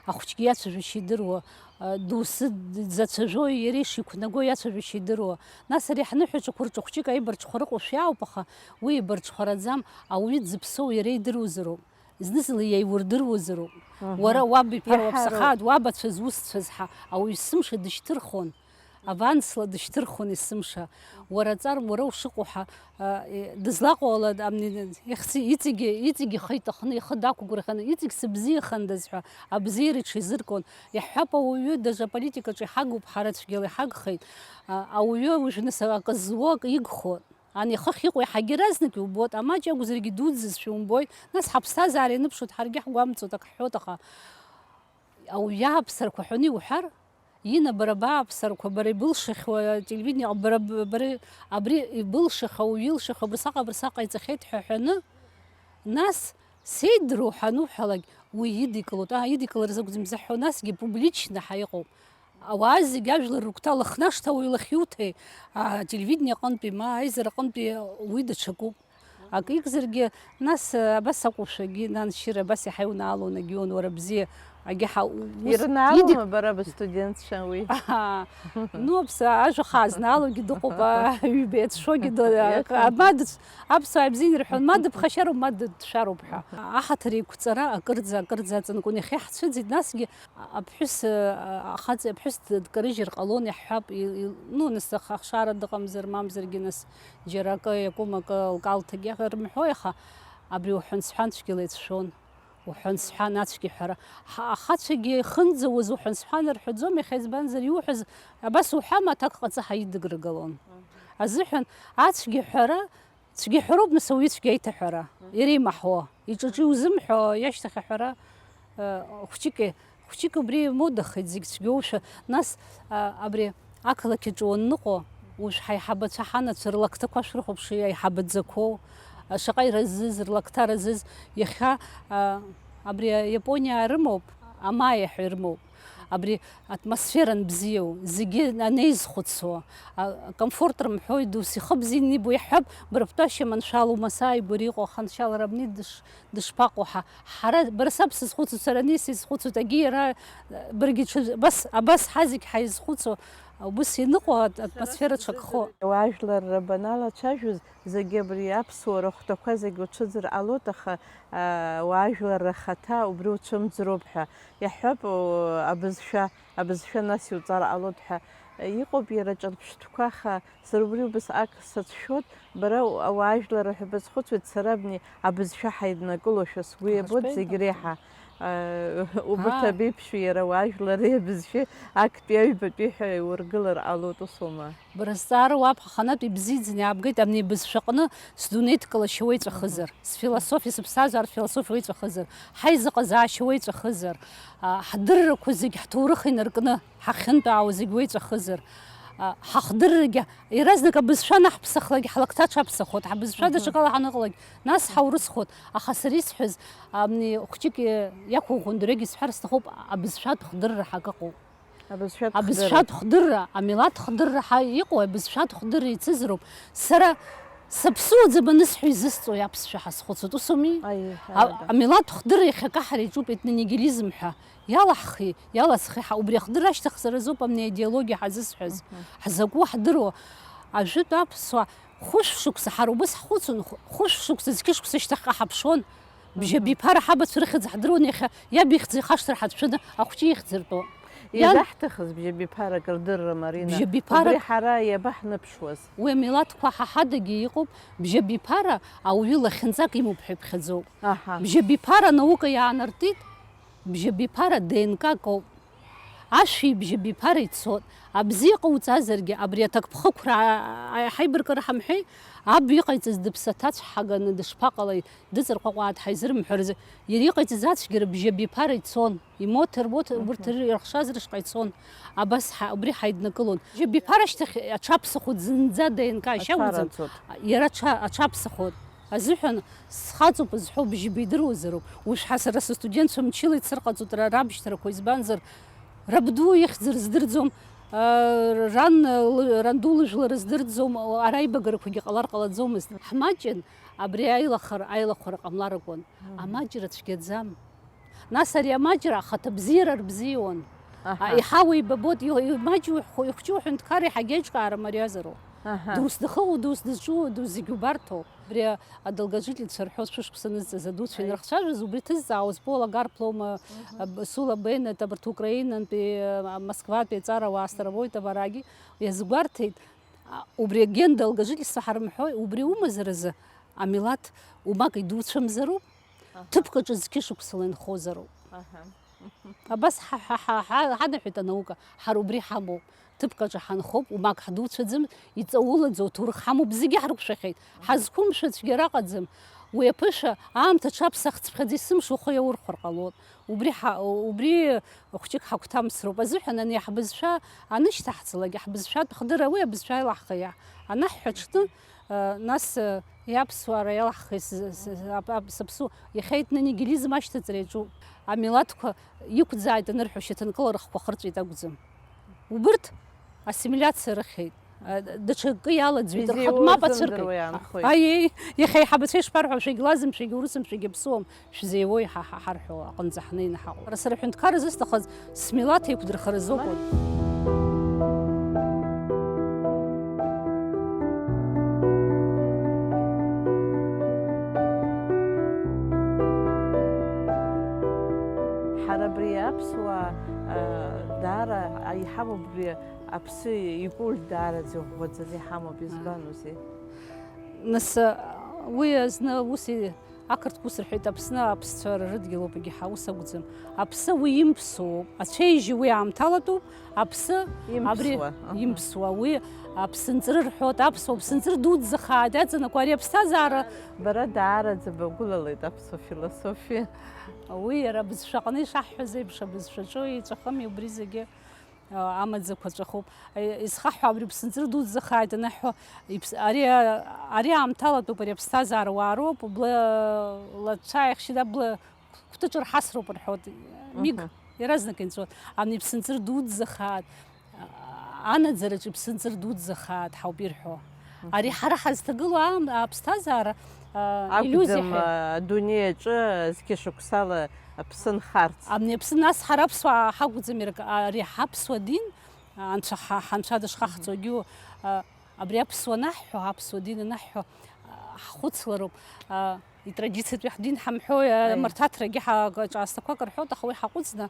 Ахәҷгьы иацәажәашьа идыруа, а, доусы дзацәажәои иареи шиқәнаго иацәажәашьа идыруа. Нас ари ҳныҳәаҿақәа рҿы хәҷык аибарҽхәара ыҟоушәа иаауп, аха уи еибарҽхәараӡам, ауаҩы дзыԥсоу иара идыруазароуп. Зны-зынла иаиурдыруазароуп. Мгм. Уара уаб иԥара Иаҳароуп. Уаԥсахааит, уабацәаз, усцәаз ҳәа ауаҩы есымша дышьҭырхон. Авансла дышьҭырхон есымша. Уара аҵар, уара ушыҟоу ҳа, а, е, дызлаҟоу ала, амни, ихци-, иҵегьы, иҵегьы ихы иҭахны, ихы дақәгәырӷьаны, иҵегь сыбзиахандаз ҳәа абзиара иҽизыркуан. Иаҳҳәап, ауаҩы, даже аполитикаҿы иҳагуп, ҳара цәгьала иҳагхеит. А, ауаҩы уажә нас акы зуо, акы игхо. Ани ихыхь иҟоу иаҳагьы иаразнак иубоит, амаҷ иакәзаргьы дуӡӡазшәа умбои, нас ҳаԥсҭазаара ианыԥшуеит, ҳаргьы ҳгәамҵуеит, ак ҳҳәоит, аха Ауаҩы иааԥсарақәа ҳәаны иуҳәар, Инна, бара бааԥсарақәа, бара ибылшахьоу ателевидение, бара, бара абри ибылшахьоу, уаҩы илшахьоу абырсаҟа, абырсаҟа иҵахьеит ҳәа ҳәаны, нас сеидроу ҳануҳәалак, уи идикылоит. Аа, идикылар закәӡам изаҳҳәо, насгьы публична ҳәа иҟоуп. Ауаа зегьы ажәлар рыгәҭа лыхнашҭа уаҩ илахь иуҭеи, ателевидение аҟынтәи, ма аизара аҟынтәи уи даҽакуп. Акы икзаргьы, нас, абас акәушәагьы, нан, шьыра, абас иаҳа иунаалон, агьион, уара бзиа, агьаҳа, ус Ирнаалома идик- бара быстудентцәа уи? Аҳа. Ну, аԥс-, ажәа хаа знаалогьы дыҟоуп, а, ҩба иацәшәогьы ды-, Иацәшәогьы. Ма дыцә-, аԥсуаа ибзианы ирҳәон, ма дыԥхашьароуп, ма дыҭшәароуп ҳәа. Аҳаҭыр еиқәҵара акырӡа, акырӡа аҵанакуан, иахьа иаҳцәыӡит, насгьы аԥҳәыс, а, ахаҵа, аԥҳәыс д-, дкарыжьыр ҟалон, иаҳҳәап, и-, и-, ну, нас ах-, ахшара дыҟамзар, мамзаргьы, нас, џьара акы иакәым, акы лкалҭагьы рымҳәои, аха абри уҳәан-сҳәан цәгьала ицәшәон. Уҳәан-сҳәан ацәгьа ҳәара. Ҳа-, ахацәагьы ихынӡауаз уҳәан-сҳәан рҳәаӡом, иахьа избанзар иуҳәаз, абас уҳәама, аҭак ҟаҵа ҳаидыграгалон. Азыҳәан ацәгьа ҳәара, цәгьа ҳәароуп, нас ауаҩы цәгьа иҭаҳәара. Иреимаҳуа, иҿаҿы иузымҳәо, иашьҭахь аҳәара, э, хәҷык, хәҷык убри модахеит, зегь цәгьоушәа. Нас, а, абри ақалақь аҿы уанныҟәо, уажә ҳаиҳабацәа ҳанацәа рлакҭақәа шәрыхәаԥши, аиҳабаӡақәоу, а, шаҟа иразыз, рлакҭа разыз, иахьа, а, абри Иапониаа рымоуп, амаиа ҳәа ирымоуп. Абри атмосфера анбзиоу, зегьы анеизхәыцуа, а, комфорт рымҳәои, дус ихы бзианы ибо, иаҳҳәап, бара бтәашьа маншәалоу, масааигәара иҟоу аханшьалара абни дыш-, дышԥаҟоу ҳа-, ҳара, бара саб сызхәыцуа, сара ани сизхәыцуеит, агьи иара, баргьы ҽа-, абас, абас ҳазегь ҳаизхәыцуа, убыс ианыҟоу ат-, атмосфера ҽакхо. Уаажәларра баналацәажәоз, зегьы абри аԥсуара ахәҭақәа зегьы уцәыӡыр ҟалоит, аха, аа, уаажәларра ахаҭа убри уцәымӡроуп ҳәа иаҳҳәап, уу, абызшәа, абызшәа нас иуҵар ҟалоит ҳәа. Иҟоуп иара ҿырԥштәқәа, аха сара убри убас ак сацәшәоит, бара уаажәларра ҳәа базхәыцуеит, сара абни абызшәа ҳаиднакылошәа сгәы иабоит зегь реиҳа. Аа, убырҭ Аа. абеиԥши иара уаажәлари абызшәеи актәи аҩбатәи ҳәа иургылар ҟалоит, усоума? Бара сҵаара уаԥхьа аханатә ибзиаӡаны иаабгеит, абни абызшәаҟны сдунеи дкалашьа уеиҵәахызар, сфилософиа, сыԥсҭазаара философиа уеиҵәахызар, ҳаизыҟазаашьа уеиҵәахызар, а, ҳдыррақәа зегь ҳҭоурых инаркны ҳахьынтәаауа зегь уеиҵәахызар, а, ҳахдыррагьы иаразнак абызшәа анаҳԥсахлак, ҳлакҭа аҽаԥсахуеит, ҳабызшәа Мгм. даҽакала ҳаныҟалак, нас ҳаурысхуеит, аха сара исҳәаз, абни хәҷык иақәыӷәӷәон, дырҩегь исҳәар сҭахуп, абызшәатә хдырра ҳәа акы ыҟоуп. Абызшәатә хдырра. Абызшәатә хдырра, амилаҭ хдырра ҳәа иҟоу, абызшәатә хдырра ицызароуп. Сара саԥсуаӡам анысҳәо изысҵои аԥсшәа ҳазхәыцуеит, ус ауми? Аиеи, А-, ҳәарада. Амилаҭ хдырра иахьакаҳара иаҿуп, етнонигилизм ҳәа. Иалаҳхи, иаласхи ҳа, убри ахдырра ашьҭахь сара азоуп амни аидеологиа ҳазысҳәаз. Мгм. Ҳзакәу ҳдыруа. Ажәытә аԥсуаа хәышә шықәса ҳара убыс ҳхәыцын, хә-, хәышә шықәса, зқьы шықәса шьҭахьҟа ҳаԥшуан. Бжьабиԥара ҳабацәа рыхьӡ ҳдыруан, иахьа иаб ихьӡ ихашҭыр ҳацәшәаны ахәҷы ихьӡыртәуа. Иан- Изаҳҭахыз бжьабиԥарак рдырра, Марина. Бжьабиԥарак Убри ҳара иабаҳныԥшуаз? Уи амилаҭқәа ҳа ҳадагьы иҟоуп, бжьабиԥара ауаҩы лахьынҵак имоуп ҳәа иԥхьаӡоуп. Аҳа. Бжьабиԥара анаука иаанартит, бжьабиԥара ДНК-ак ауп. Ашәи бжьабиԥара ицот. Абзиа ҟауҵазаргьы, абри аҭакԥхықәра, а-, а-, ҳаибаркыра ҳамҳәеи, аб иҟаиҵаз дыԥсаҭацә ҳаганы дышԥаҟалеи, дыҵарҟәаҟәаа дҳаизырымҳәарызеи, иара иҟаиҵаз ацәгьара бжьабиԥара ицон, имоҭа, рмоҭа, урҭ Мгм. ры-, рыхшаз рышҟа ицон. Абас ҳа-, убри ҳаиднакылон. Бжьабиԥара ашьҭахь аҽаԥсахуеит, зынӡа ДНК ашьа Аҽара уӡам. ацот. Иара аҽа-, аҽаԥсахуеит. Азыҳәан схаҵоуп зҳәо бжьба идыруазароуп. Уажә ҳа сара сыстудентцәа мчыла ицар ҟаҵоит ра-, рабшьҭрақәа, избанзар, рабду ихьӡ рыздырӡом, а, ран, лы-, ранду лыжәла рыздырӡом, ара аибагарақәагьы ҟалар ҟалаӡомызт. Ҳмаҷын абри аилахар-, аилахәара ҟамлар акәын. Мгм. Амаҷра цәгьаӡам. Нас ари амаҷра ахаҭабзиара рбзиуан. Аҳа. А, иҳауеибабот, иу-, имаҷу ихәҷу ҳәынҭқар иаҳагьы аиҿкаара мариазароуп. Аҳа. Дус дахыҟоу, дус дызҿу, дус зегь убарҭоуп. Абри адолгожительцәа рҳәо шәышықәса нызҵаз адуцәа Аи. инрыхцәажәоз, убри ҭызҵаауаз Пола Гарплома, Мгм. а, Сула Беннет, абарҭ Украинантәи, а, Москватәи аҵарауаа Старовойтова арагьы иазгәарҭеит, а, убри агент долгожительство ҳарымҳәои, убри умазаразы амилаҭ умак идуцәамзароуп, Аҳа. ҭыԥк аҿы зқьышықәсала инхозароуп. Аҳа. Абас ҳа, ҳа, ҳа, ҳа, ҳанаҳәеит анаука, ҳара убри ҳамоуп. Ҭыԥк аҿы ҳанхоуп, умак ҳдуцәаӡам, иҵаулаӡоу ҭоурых ҳамоуп, зегьы ҳрықәшәахьеит. Ҳазқәымшәо цәгьара ыҟаӡам. Уи аԥышәа аамҭа ҽаԥсахцыԥхьаӡа есымша ухы иаурхәар ҟалоит. Убри ҳа-, убри хәҷык ҳагәҭамсроуп азыҳәан, ани ҳбызшәа анышьҭаҳҵалак, ҳбызшәатә хдырра, уи абызшәа илаҳхи иаҳ-, анаҳҳәа аҽны, а, нас, а, иаԥсуара иалаҳхи с-, с-, с-, ап-, ап-, саԥсу, иахьа итны нигилизм ашьҭаҵара иаҿуп. Амилаҭқәа иқәӡааит анырҳәо, шьаҭанкыла рыхқәа хырҵәеит акәӡам. Убырҭ ассимилиациа рыхьит. А, даҽакы иалаӡҩеит, рхатә изеиуоу мап рзымдыруа ацәыркит. Иаанхоит. Аиеи, иахьа аиҳабацәа ишԥарҳәо, шәагьлазым, шәагьурысым, шәагьаԥсуам, шәзеиуоу иҳа-, ҳа-, ҳарҳәо аҟынӡа ҳнеины ҳаҟоуп. Ара сара аҳәынҭқарра зысҭахыз смилаҭ еиқәдырхара азы акәын. Ҳара абри аԥсуаа, а, даара иҳамоуп абри аԥсы икультә даараӡа иӷәӷәаӡаны иҳамоуп, избан узеи? Нас, а, уи азны ус и-, ақырҭқәа ус рҳәеит, Аԥсны аԥсцәа рыдгьылоуп, егьи ҳа-, ус акәӡам. Аԥсы уи имԥсуоуп, ацәеижьы уи аамҭалатәуп, аԥсы абри имԥсуа, аҳа, имԥсуа, уи аԥсынҵры рҳәоит, аԥсуа ԥсынҵры дуӡӡахааит, иаҵанакуа ари аԥсҭазаара. Бара даараӡа багәылалеит аԥсуа философиа. Уи иара абызшәаҟны ишаҳҳәаз еиԥш, абызшәаҿы еиҵәахыми убри зегьы, а, амаӡақәа ҵәахуп. Е, исхаҳҳәо абри ԥсынҵры дуӡӡахааит анаҳҳәо, иԥс-, ари, а, ари аамҭалатәуп, ари аԥсҭазаара уаа роуп, бла лацәааихшьит, абла кәтыҿыр ҳасроуп рҳәоит, миг, мгм, иаразнак инҵәоит. Ани иԥсынҵры дуӡӡахааит, а, анаӡараҿы иԥсынҵры дуӡӡахааит ҳауп ирҳәо. Мгм. Ари ҳара ҳазҭагылоу аам-, аԥсҭазаара, а, акәӡам, иллиузиа ҳәа. А, адунеи аҿы зқьышықәсала аԥсы нхарц. Абни аԥсы нас ҳара аԥсуаа ҳакәӡами, рк-, ари ҳаԥсуа дин, а, анцәа ҳа-, ҳанцәа дышхаҳҵогьы, а, абри аԥсуа анаҳҳәо, аԥсуа дин анаҳҳәо, а, ҳхәыцлароуп. А, Итрадициатәи ҳдин ҳамҳәои, аи, амырҭаҭрагьы ҳа-, ҿаасҭақәак рҳәоит, аха уи ҳаҟәыҵны,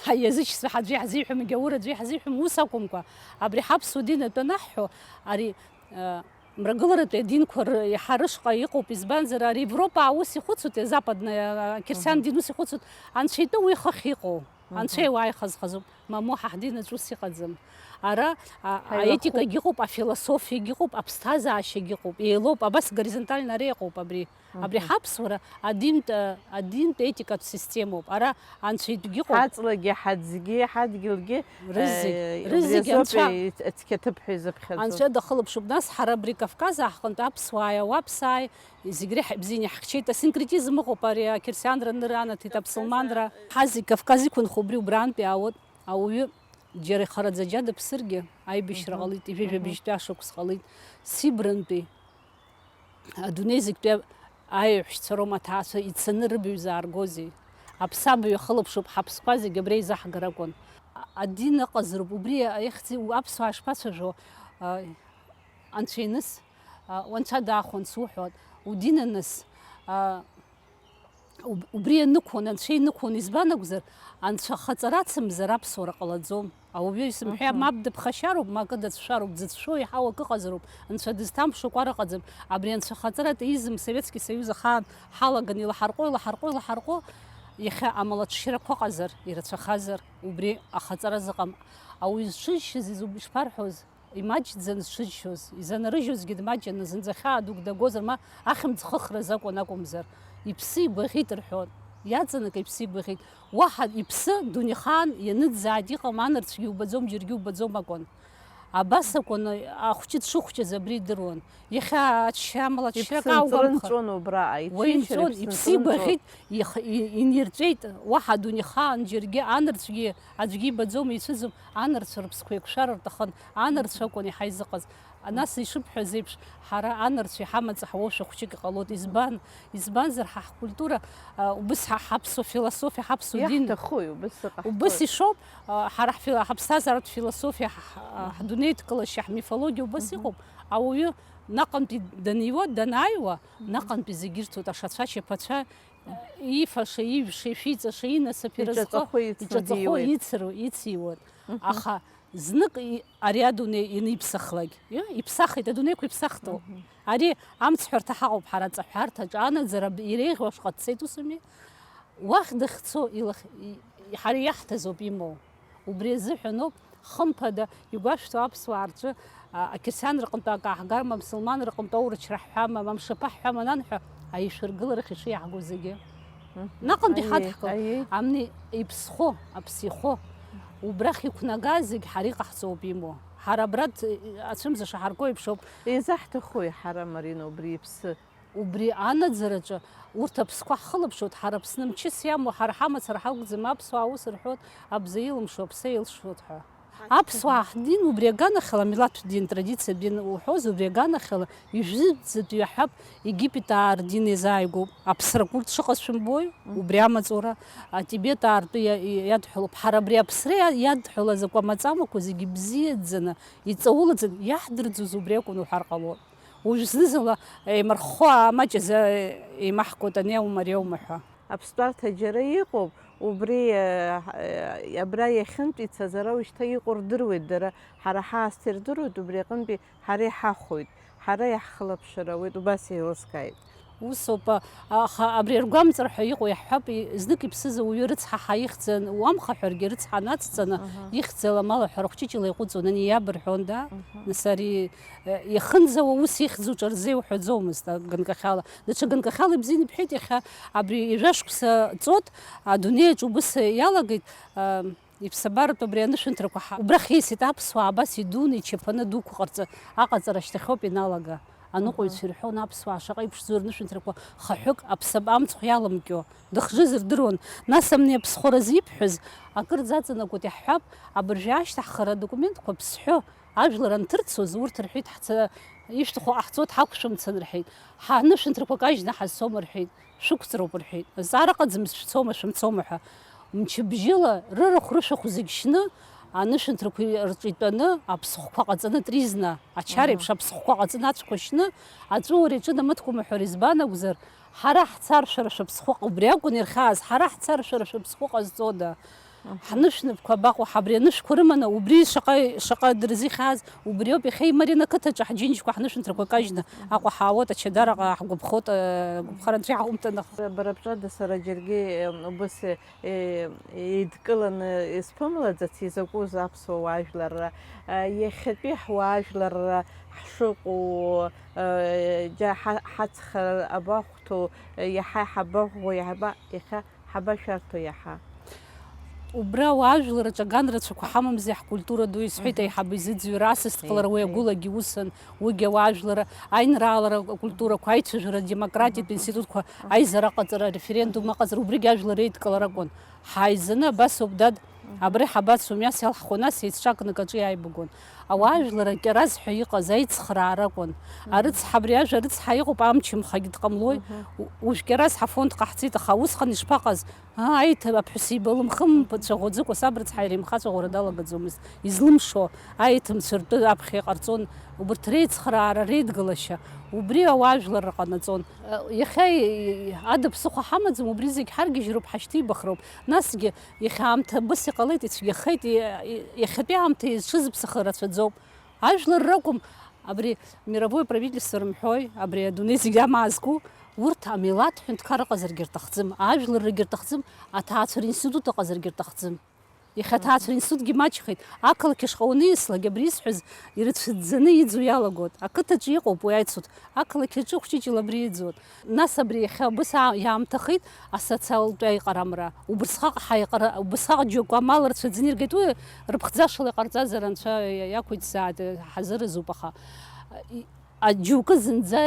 ҳаиазычзар аӡәы иаҳзиҳәом, егьа ура аӡәы иаҳзиҳәом, ус акәымкәа, абри ҳаԥсуа дин атәы анаҳҳәо, ари, а, мрагыларатәи адинқәа ры-, иаҳа рышҟа иҟоуп, избанзар, ари Европа ус ихәыцуеит, западная, а, қьырсиан, мгм, дин ус ихәыцуеит, анцәа итәы уи хыхь иҟоу, мгм, анцәа иуаа ихазхазоуп. Мамоу, ҳа ҳдин аҿы ус иҟаӡам. Ара, а, ҳаилахәуп. Аетикагьы ыҟоуп, афилософиагьы ыҟоуп, аԥсҭазаашьагьы ыҟоуп, еилоуп, абас горизонтально ари ыҟоуп абри. Мгм. Абри ҳаԥсуара адинтә, а, адинтә етикатә системоуп. Ара анцәа итәгьы ыҟоуп. Ҳаҵлагьы, ҳаӡгьы, ҳадгьылгьы, рызегь, э, рызегь убри азоуп анцәа. Ицқьаҭыԥ ҳәа изыԥхьаӡо. Анцәа дахылаԥшуп. Нас ҳара абри Кавказ ааҳҟынтә аԥсуааи ауаԥсааи зегь реиҳа ибзианы иаҳхьчеит. Асинкретизм ыҟоуп ари, ақьырсианра аныраанаҭеит аԥсылманра. Ҳа зегь Кавказ иқәынхо убри убрантәи аауеит. Ауаҩы џьара ихараӡа џьа дыԥсыргьы, аибашьра, мгм, ҟалеит, ижәижәа, мгм, быжьтәи ашықәс ҟалеит. Сибрантәи адунеи зегьтәи аиҳәшьцәа роума аҭаацәа ицаны рыбаҩ зааргозеи? Аԥсабаҩ ахылаԥшуп, ҳаԥсқәа зегь абра еизаҳгар акәын. А-, адин ыҟазароуп, убри ихьӡи-, аԥсуаа шԥацәажәо, а, анцәа иныс, а, уанцәа даахәан суҳәоит, удин аныс, а, Уб-, убри ианықәын, анцәа инықәын, избан акәзар, анцәа хаҵара ацымзар аԥсуара ҟалаӡом. Ауаҩы исымҳәа, мгм, мап дыԥхашьароуп, ма акы дацәшәароуп, дзыцәшәо еиҳау акы ыҟазароуп, анцәа дызҭамԥшыкәа рыҟаӡам. Абри анцәа хаҵара атеизм, Советский Союз ахаан ҳалаган илаҳарҟәо, илаҳарҟәо, илаҳарҟәо, иахьа амалаҽшьрақәа ыҟазар, ирацәахазар, убри ахаҵара зыҟам. Ауаҩы зҽыжьшьыз изуб-, ишԥарҳәоз? Имаҷӡан зҽыжьшьоз, изанарыжьуазгьы дмаҷны, зынӡа хьаа дук дагозар, ма ахьымӡӷ хыхраз акәын акәымзар, иԥсы игәаӷьит рҳәон. Иаҵанакы иԥсы игәаӷьит. Уаҳа иԥсы дунеихаан ианыӡааит, иҟам, анырцәгьы убаӡом, џьаргьы убаӡом акәын. Абас акәын, ахәҷы дшыхәҷыз абри идыруан. Иахьа ачча амала ачча иԥсынҵры акааугәамԥхар. Нҵәон убра, уаҩы аицәеижьра нҵәон, иԥсынҵры иԥсы нҵәон. Игәаӷьит, их-, и-, инирҵәеит, уаҳа адунеихаан џьаргьы анырцәгьы аӡәгьы ибаӡом, ицәыӡым, анырцә рыԥсқәа еиқәшәар рҭахын, анырцә акәын иаҳа изыҟаз. Нас ишыбҳәаз еиԥш, ҳара анырцә иҳамаҵ ҳауоушәа хәҷык иҟалоит. Избан? Избанзар ҳа ҳкультура, а, убыс ҳа ҳаԥсуа философиа, ҳаԥсуа дин. Иаҳҭахуи убыс ыҟаҳҵоит? Убыс ишоуп, а, ҳара ҳфила-, ҳаԥсҭазааратә философиа, ҳ-, ҳ-, ҳдунеи дкылашьа, ҳмифологиа убыс, мгм, иҟоуп. Ауаҩы наҟынтәи даниуа, данааиуа, мгм, наҟынтәи зегь ирҭоит, ашацәа, ашьаԥацәа, ифаша, ижәша, ишәиҵаша, инасыԥ иразҟы, иҿаҵахәы ицны иҿаҵахәы диуеит. Ицыру-, ициуеит. Мгм. Аха знык и-, ари адунеи ианиԥсахлак, и-, иԥсахит, адунеиқәа иԥсахтәу. Мгм. Ари амцҳәарҭа ҳаҟоуп ҳара, аҵаҳәарҭаҿы анаӡара иреиӷьу ашҟа дцеит, усыми? Уахь дахьцо илахь-, и-, ҳара иаҳҭазоуп имоу. Убри азыҳәаноуп, хымԥада, игәашәҭо аԥсуаа рҿы, а, ақьырсиан рҟынтә акы ааҳгар, ма мсылман рҟынтә аурычра ҳҳәама, ма мшаԥы ҳҳәама ананҳәа, Аишәыргыларахь ишиаҳго зегьы. Мгм. Наҟынтәи Аиеи, ҳадҳкыл, аиеи. Амни иԥсхо, аԥсихо, убрахь иқәнагаз зегь ҳара иҟаҳҵоуп имоу. Ҳара абра ацәымза шаҳарку еиԥш ауп. Изаҳҭахуи ҳара, Марина, убри иԥсы? Убри анаӡараҿы урҭ аԥсқәа ҳхылаԥшуеит, ҳара Аԥсны мчыс иамоу, ҳара ҳамацара ҳакәӡам, аԥсуаа ус рҳәоит, абза илымшо аԥсы еилшуеит ҳәа. Аԥсуаа ҳдин убри аганахьала, амилаҭтә дин, традициатә дин уҳәоз, убри аганахьала, ижәытәӡатәи иаҳҳәап, египетаа рдин иазааигәоуп. Аԥсрақәа урҭ шыҟаз шәымбои? Мгм. Убри амаҵура, атибетаа ртәы иа-, иадҳәалоуп. Ҳара абри аԥсра иа-, иадҳәалаз акәамаҵамақәа зегьы бзиаӡаны, иҵаулаӡаны иаҳдырӡоз убри акәын уҳәар ҟалон. Уажә зны-зынла еимырххо амаҷ азы еимаҳкуеит, ани аума, ари аума ҳәа. Аԥстәарҭа џьара иҟоуп, убри, э, ҳ-, э, абра иахьынтә ицаз ара уажәшьҭа иҟоу рдыруеит дара, ҳара ҳаасҭа ирдыруеит, убри аҟынтәи ҳара иҳахәоит, ҳара иаҳхылаԥшыр ауеит, убас еилыскааит. Усоуп, а, аха абри аргәамҵра ҳәа иҟоу иаҳҳәап, и-, знык иԥсыз ауаҩы рыцҳа ҳа ихьӡан уамхаҳәаргьы, рыцҳа нацҵаны Аҳа. Ихьӡала амала ҳәа рахәҷыҷыла иҟәыҵуан, ани иаб рҳәон, да? Аҳа. Нас ари, э, иахынӡауа ус ихьӡу ҿарзеи уҳәаӡомызт, а, ганкахьала. Даҽа ганкахьала ибзианы ибҳәеит, иахьа абри ҩажәа шықәса ҵуеит, адунеи аҿы убыс иалагеит, а, Иԥсабаратә абри анышәынҭрақәа ҳа-, убрахь еисит аԥсуаа, абас идуны, ичаԥаны дуқәа ҟарҵа-, аҟаҵара шьҭахьоуп иналага. Аныҟәаҩцәа Аҳа. Ирҳәон аԥсуаа шаҟа иԥшӡоу рнышәынҭрақәа, хаҳәык аԥсаб амцхә иалымкьо. Дыхжыз рдыруан. Нас амни аԥсхәаразы ибҳәаз, акырӡа аҵанакуеит иаҳҳәап, абыржәы ашьҭаҳхара адокументқәа ԥсҳәы, ажәлар анҭырцоз, урҭ рҳәеит, ҳца-, ишәҭаху ҟаҳҵоит, ҳақәшәымцан рҳәеит. Ҳанышәынҭрақәа кажьны ҳазцом рҳәеит. Шәықәҵроуп рҳәеит. Зҵаара ыҟаӡам шәцома, шәымцома ҳәа. Мчыбжьыла рырахә-рышәахә зегь шьны, анышәынҭрақәа рҿы итәаны, аԥсыхәқәа ҟаҵаны, тризна, ачара Аҳа. Еиԥш аԥсыхәқәа ҟаҵаны, ацәқәа шьны, аҵәуара иаҿын амыткәма ҳәа избан акәзар, ҳара ҳцар шәара шәыԥсхәы ҟа-, убри акәын ирхьааз, ҳара ҳцар шәара шәыԥсхәы ҟазҵода? Аҳа. Ҳнышәнапқәа абаҟоу, ҳабри анышәқәа рыманы, убри шаҟа, шаҟа дырзихьааз, убриоуп иахьа имариан ақыҭаҿы ҳџьынџьқәа ҳнышәынҭрақәа кажьны Аҟәа ҳаауеит, ачадараҟа ҳгәаԥхоит, э, гәыԥхара анцәа иаҳумҭан. Бара бҿы Дасараџьаргьы, э, убыс, э, еидкыланы исԥымлаӡац, изакәыз аԥсуа уаажәларра, э, иахьатәи ҳуаажәларра ҳшыҟоу, э, џьа-, ҳа-, ҳацха абахәҭоу, э, иаҳа ҳабаӷәӷәо, иаҳаба-, иахьа ҳабашәарҭоу иаҳа. Убра ауаажәлар аҿы аган рацәақәа ҳамамзи, ҳкультура ду, исҳәеит Мгм. аиҳабы изыӡырҩра, асас дҟалар уи Еи, еи. Агәылагьы усын, уигьы ауаажәлар, аинраалара акультурақәа, аицәажәара, адемократиатә Мгм. Институтқәа, Мгм. Аизара аҟаҵара, ареферендум аҟаҵара, убригь ажәлар реидкылара акәын. Ҳааизаны абас ауп, дад, Мгм. Абра ҳабацо, мҩас иалҳхуа, нас еицҿакны акаҿы иааибагон. Ауаажәлар акьараз ҳәа иҟаз аицхраара акәын. Мгм. Арыцҳа, абри ажәа рыцҳа иҟоуп, амчымхагь дҟамлои. Мгм. У-, уажә кьараз ҳафонд ҟаҳҵеит, аха усҟан ишԥаҟаз? Аа, аиҭа-, аԥҳәыс иба лымхымԥацәа ӷәӷәаӡык уасаб рыцҳа иримхаҵәа ӷәра далагаӡомызт. Излымшо, аиҭымцәа ртәы аԥхьа иҟарҵон, убарҭ реицхраара, реидгылашьа, убри ауаажәларра ҟанаҵон. Иахьа и-, и-, ада ԥсыхәа ҳамаӡам, убри зегь ҳаргьежьроуп, ҳашьҭибахроуп. Насгьы, иахьа аамҭа абыс иҟалеит, ицәгьахеит, и-, и-, иахьатәи аамҭа изҽызыԥсахо рацәаӡоуп. Ажәлар ракәым, абри мировое правительство рымҳәои, абри адунеи зегь амаа зку, урҭ амилаҭ ҳәынҭқар ыҟазаргьы рҭахӡам, ажәларрагьы рҭахӡам, аҭаацәара институт ыҟазаргьы рҭахӡам. Иахьа аҭаацәара институтгьы маҷхеит. Ақалақь ашҟа уаниаслак, абри исҳәаз ирыцәыӡӡаны иӡу иалагоит. Ақыҭаҿы иҟоуп уи аицуҭ. Ақалақь аҿы хәҷыҷыла абри иӡуеит. Нас абри иахьа убыс аа-, иаамҭахеит асоциалтә аиҟарамра. Убысҟак ҳаиҟара-, убысҟак џьоук амал рцәыӡны иргеит. Уи рыԥхӡашала иҟарҵазар, анцәа иақәиҭзааит, ҳазыразуп, аха, и-, а, џьоукы зынӡа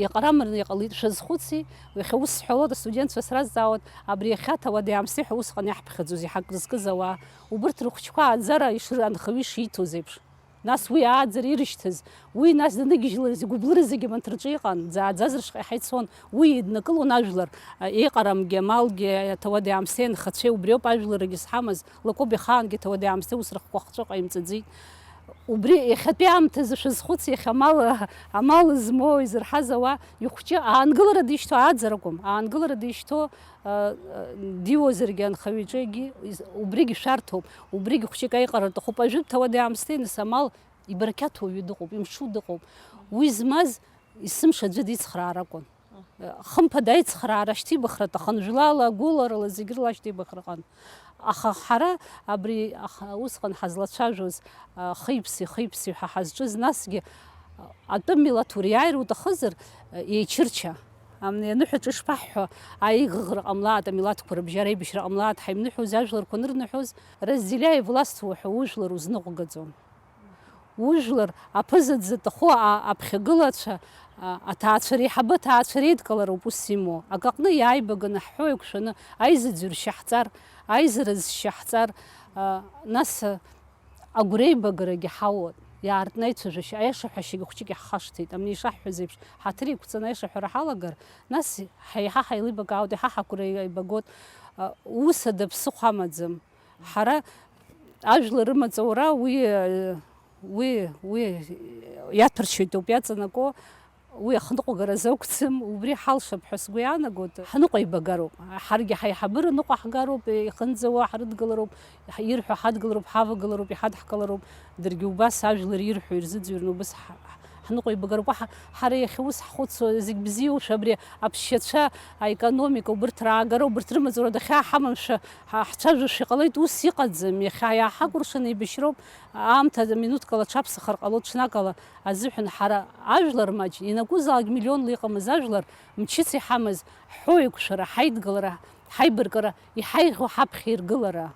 иҟарамырны иҟалеит. Шәазхәыци, иахьа ус сҳәалоит, астудентцәа сразҵаауеит, абри иахьа ҭауади-аамсҭеи ҳәа усҟан иаҳԥхьаӡоз, иҳакрызкыз ауаа, убырҭ рыхәҷқәа ааӡара ишыр-, анхаҩы ишиҭоз еиԥш. Нас уи ааӡара ирышьҭаз, уи нас даныгьежьлак, игәыблыра зегьы аманҭраҿы иҟан, ӡааӡазар шаҟа иаҳа ицон, уи иднакылон ажәлар, еиҟарамгьы, амалгьы, аҭауади-аамсҭеи анхацәеи, убриоуп ажәларагьы зҳамаз, Лакоба ихаангьы ҭауади-аамсҭеи ус рыхқәа ахҵәаҟа имҵаӡеит. Убри иахьатәи аамҭазы шәазхәыц, иахьа амал, амал змоу, изырҳаз ауаа, ихәҷы аангылара дишьҭоу ааӡара акәым, аангылара дишьҭоу, а, а, диуазаргьы анхаҩы иҿы егьи, из-, убригь шәарҭоуп, убригь хәҷык аиҟара рҭахуп. Ажәытә ҭауади-аамсҭеи нас амал ибарқьаҭу уаҩы дыҟоуп, имшу дыҟоуп. Уи змаз есымша аӡәы дицхраар акәын. Хымԥада аицхраара ашьҭибахра аҭахын, жәлала, гәыларала зегь рыла ашьҭибахра ыҟан. Аха ҳара абри аха-, усҟан ҳазлацәажәоз, а, хи-ԥси, хи-ԥси ҳәа ҳазҿыз, насгьы, а, атәым милаҭ уриааир уҭахызар, а, еичырча. Амни аныҳәаҿа ишԥаҳҳәо, аиӷыӷра ҟамлааит, амилаҭқәа рыбжьара аибашьра ҟамлааит, ҳаимныҳәоз ажәларқәа анырныҳәоз, разделяй властву ҳәа ужәлар узныкәгаӡом. Ужәлар аԥыза дзаҭаху а-, аԥхьагылацәа, а-, аҭаацәа реиҳабы аҭаацәа реидкылароуп ус имоу. Акаҟны иааибаганы ҳҳәо еиқәшәаны аизыӡырҩ шьаҳҵар, аизара зшьаҳҵар, а, нас, а, агәреибагарагьы ҳауоуп. Иаартны аицәажәашьа, аиашаҳәашьагьы хәҷык иаҳхашҭит. Амни ишаҳҳәаз еиԥш, ҳаҭыр еиқәҵаны аиашаҳәара ҳалагар, нас ҳа-, еиҳа ҳаилибакаауеит, еиҳа ҳагәра еибагоит. А, ус ада ԥсыхәа амаӡам. Ҳара ажәлар рымаҵ аура уи, уи, уи иаҭәаршьоит ауп иаҵанаго, уи ахныҟәгара азы акәӡам, убри ҳалшап ҳәа сгәы иаанагоит. Ҳныҟәеибагароуп, ҳаргьы ҳаиҳабыра ныҟәаҳгароуп, ихынӡауа ҳрыдгылароуп, ирҳәо ҳадгылароуп, ҳавагылароуп, иҳадҳкылароуп, даргьы убас ажәлар ирҳәо ирзыӡырҩны убас ҳ-, ҳ-, ҳныҟәеибагароуп. Уаҳа ҳара иахьа ус ҳхәыцуа зегь бзиоушәа, абри аԥсшьацәа, аекономика, убырҭ раагара, убырҭ рымаҵура дахьааҳамамшәа, ҳа-, ҳцәажәошәа иҟалеит, ус иҟаӡам, иахьа иааҳакәыршан еибашьроуп, аамҭа минуҭкала аҽаԥсахыр ҟалоит, ҽнакала азыҳәан ҳара ажәлар маҷ, ианакәызаалак миллионла иҟамыз ажәлар, мчыц иҳамаз, ҳҳәоу еиқәшәара, ҳаидгылара, ҳаибаркыра, иҳаиӷьу ҳаԥхьа иргылара.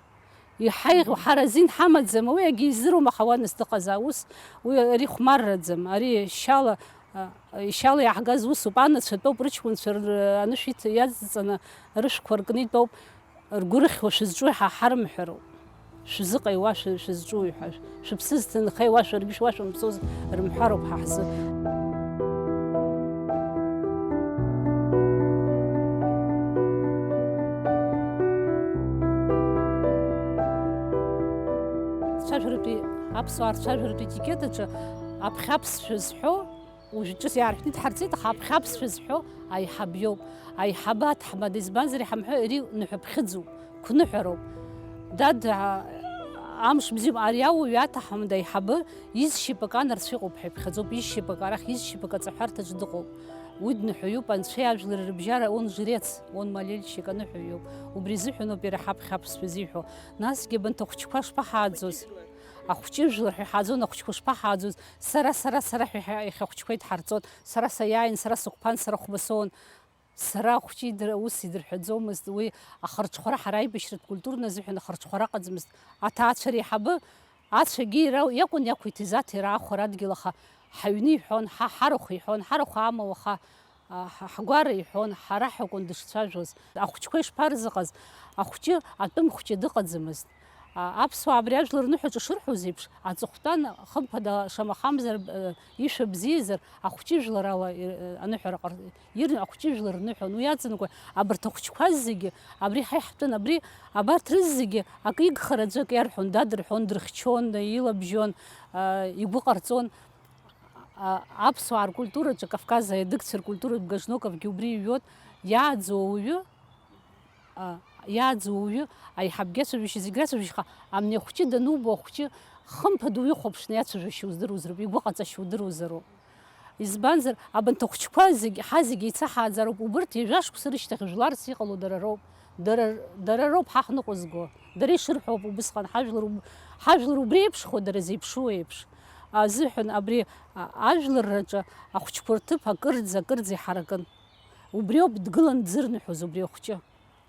Иҳаиӷьу ҳара азин ҳамаӡам, уи агьизыруам, аха уа нас дыҟазаап ус, уи ари хәмарраӡам, ари шьала, а, шьала иаҳгаз усуп, анацәатәоуп, рыҷкәынцәа р-, анышә иҭ-, иадҵаны рышәқәа ркны итәоуп, ргәы рыхьуа шәызҿуи ҳа ҳарымҳәароуп, шәзыҟаиуа шәы-, шәызҿуи ҳәа, шәыԥсы зҭынхеи уа шәаргьы шәуа шәымцоз рымҳәароуп ҳа ҳзы. Цәажәаратәи, аԥсуаа рцәажәаратәи етикет аҿы аԥхьаԥсшәа зҳәо, уажә ҿыц иаарҳәны идҳарҵеит, аха аԥхьаԥсшәа зҳәо аиҳаб иоуп. Аиҳабы аҭаҳмада, избанзар, иҳамҳәо, ари ныҳәаԥхьыӡуп, қәныҳәароуп. Дад, а, амш бзиоуп, ари ауаҩы аҭаҳмада аиҳабы изшьапык анарцә иҟоуп ҳәа иԥхьаӡоуп, изшьапык арахь, изшьапык аҵаҳәарҭаҿы дыҟоуп. Уи дныҳәаҩуп, анцәеи ажәлари рыбжьара он жрец, он молельщик аныҳәаҩуп. Убри изыҳәаноуп иара ҳаԥхьаԥсшәа зиҳәо. Насгьы абанҭ ахәыҷқәа шԥаҳааӡоз? Ахәҷыжәлар ҳәа иҳааӡон, ахәыҷқәа шԥаҳааӡоз? Сара, сара, сара ҳәа иахьа ахәыҷқәа идҳарҵон. Сара саиааин, сара сықәԥан, сара хәба соуан. Сара ахәҷы идыр-, ус идырҳәаӡомызт, уи ахырҽхәара, ҳара аибашьратә культурны азыҳәан ахырҽхәара ыҟаӡамызт. Аҭаацәа реиҳабы ацәагьы иара иакәын иақәиҭыз, аҭира аахәара адгьыл, аха ҳаҩны иҳәон, ҳа ҳарахә иҳәон, ҳарахә аама уаха, а, ҳ-, ҳгәара иҳәон, ҳара ҳакәын дышцәажәоз. Ахәҷқәа ишԥарзыҟаз? Ахәҷы атәым хәҷы дыҟаӡамызт. А, аԥсуаа абри ажәлар рныҳәаҿа шырҳәоз еиԥш, аҵыхәтәан, хымԥада, шамахамзар, э, ишәа бзиазар, ахәҷыжәларала, э, аныҳәара ҟар-, ирны ахәҷыжәлар рныҳәон. Уи аҵанакуа, абарҭ ахәҷқәа зегьы, абри ҳа иаҳтәын, абри, абарҭ рызегьы акы игхараӡоу акы иарҳәон, дадырҳәон, дрыхьчон, илабжьон, а, игәы ҟарҵон. А, аԥсуаа ркультураҿы, Кавказ аедыкцәа ркультуратә Гажноковгьы убри иҩуан, иааӡоу ауаҩы, а, иааӡоу ауаҩы, аиҳабгьы ацәажәашьа зегь рацәажәашьаха, амни ахәҷы данубо, ахәҷы хымԥада уихәаԥшны иацәажәашьа уздыруазароуп, игәы ҟаҵашьа удыруазароуп. Избанзар, абанҭ ахәҷқәа зегь, ҳа зегь еицаҳааӡароуп, убырҭ ҩажәа шықәса рышьҭахь жәларс иҟало дара роуп. Дара, дара роуп ҳа ҳныҟәызго. Дара ишырҳәо ауп убысҟан ҳажәлар уб-, ҳажәлар убри еиԥшхо, дара зеиԥшу еиԥш. Азыҳәан абри, а, ажәларраҿы ахәҷқәа рҭыԥ акырӡа, акырӡа иҳаракын. Убриоуп дгылан дзырныҳәоз убри ахәҷы.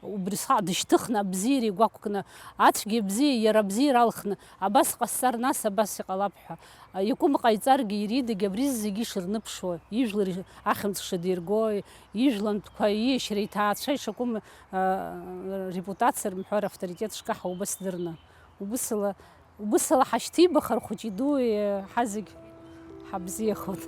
Убри схаҟ дышьҭыхны, абзиара игәақәкны, ацәгьа абзиа, иара абзиара алхны, абас ҟасҵар, нас абас иҟалап ҳәа, а, иакәым ҟаиҵаргьы, иридагьы абри зегьы ишырныԥшуа, ижәлар ахьымӡӷ шадирго, ижәлантәқәа ииашьара, иҭаацәа ишакәым, а, репутациа рымҳәар, авторитет шкаҳау убас дырны. Убысала, убысала ҳашьҭибахар, хәыҷи-дуи, ҳа зегь ҳабзиахоит.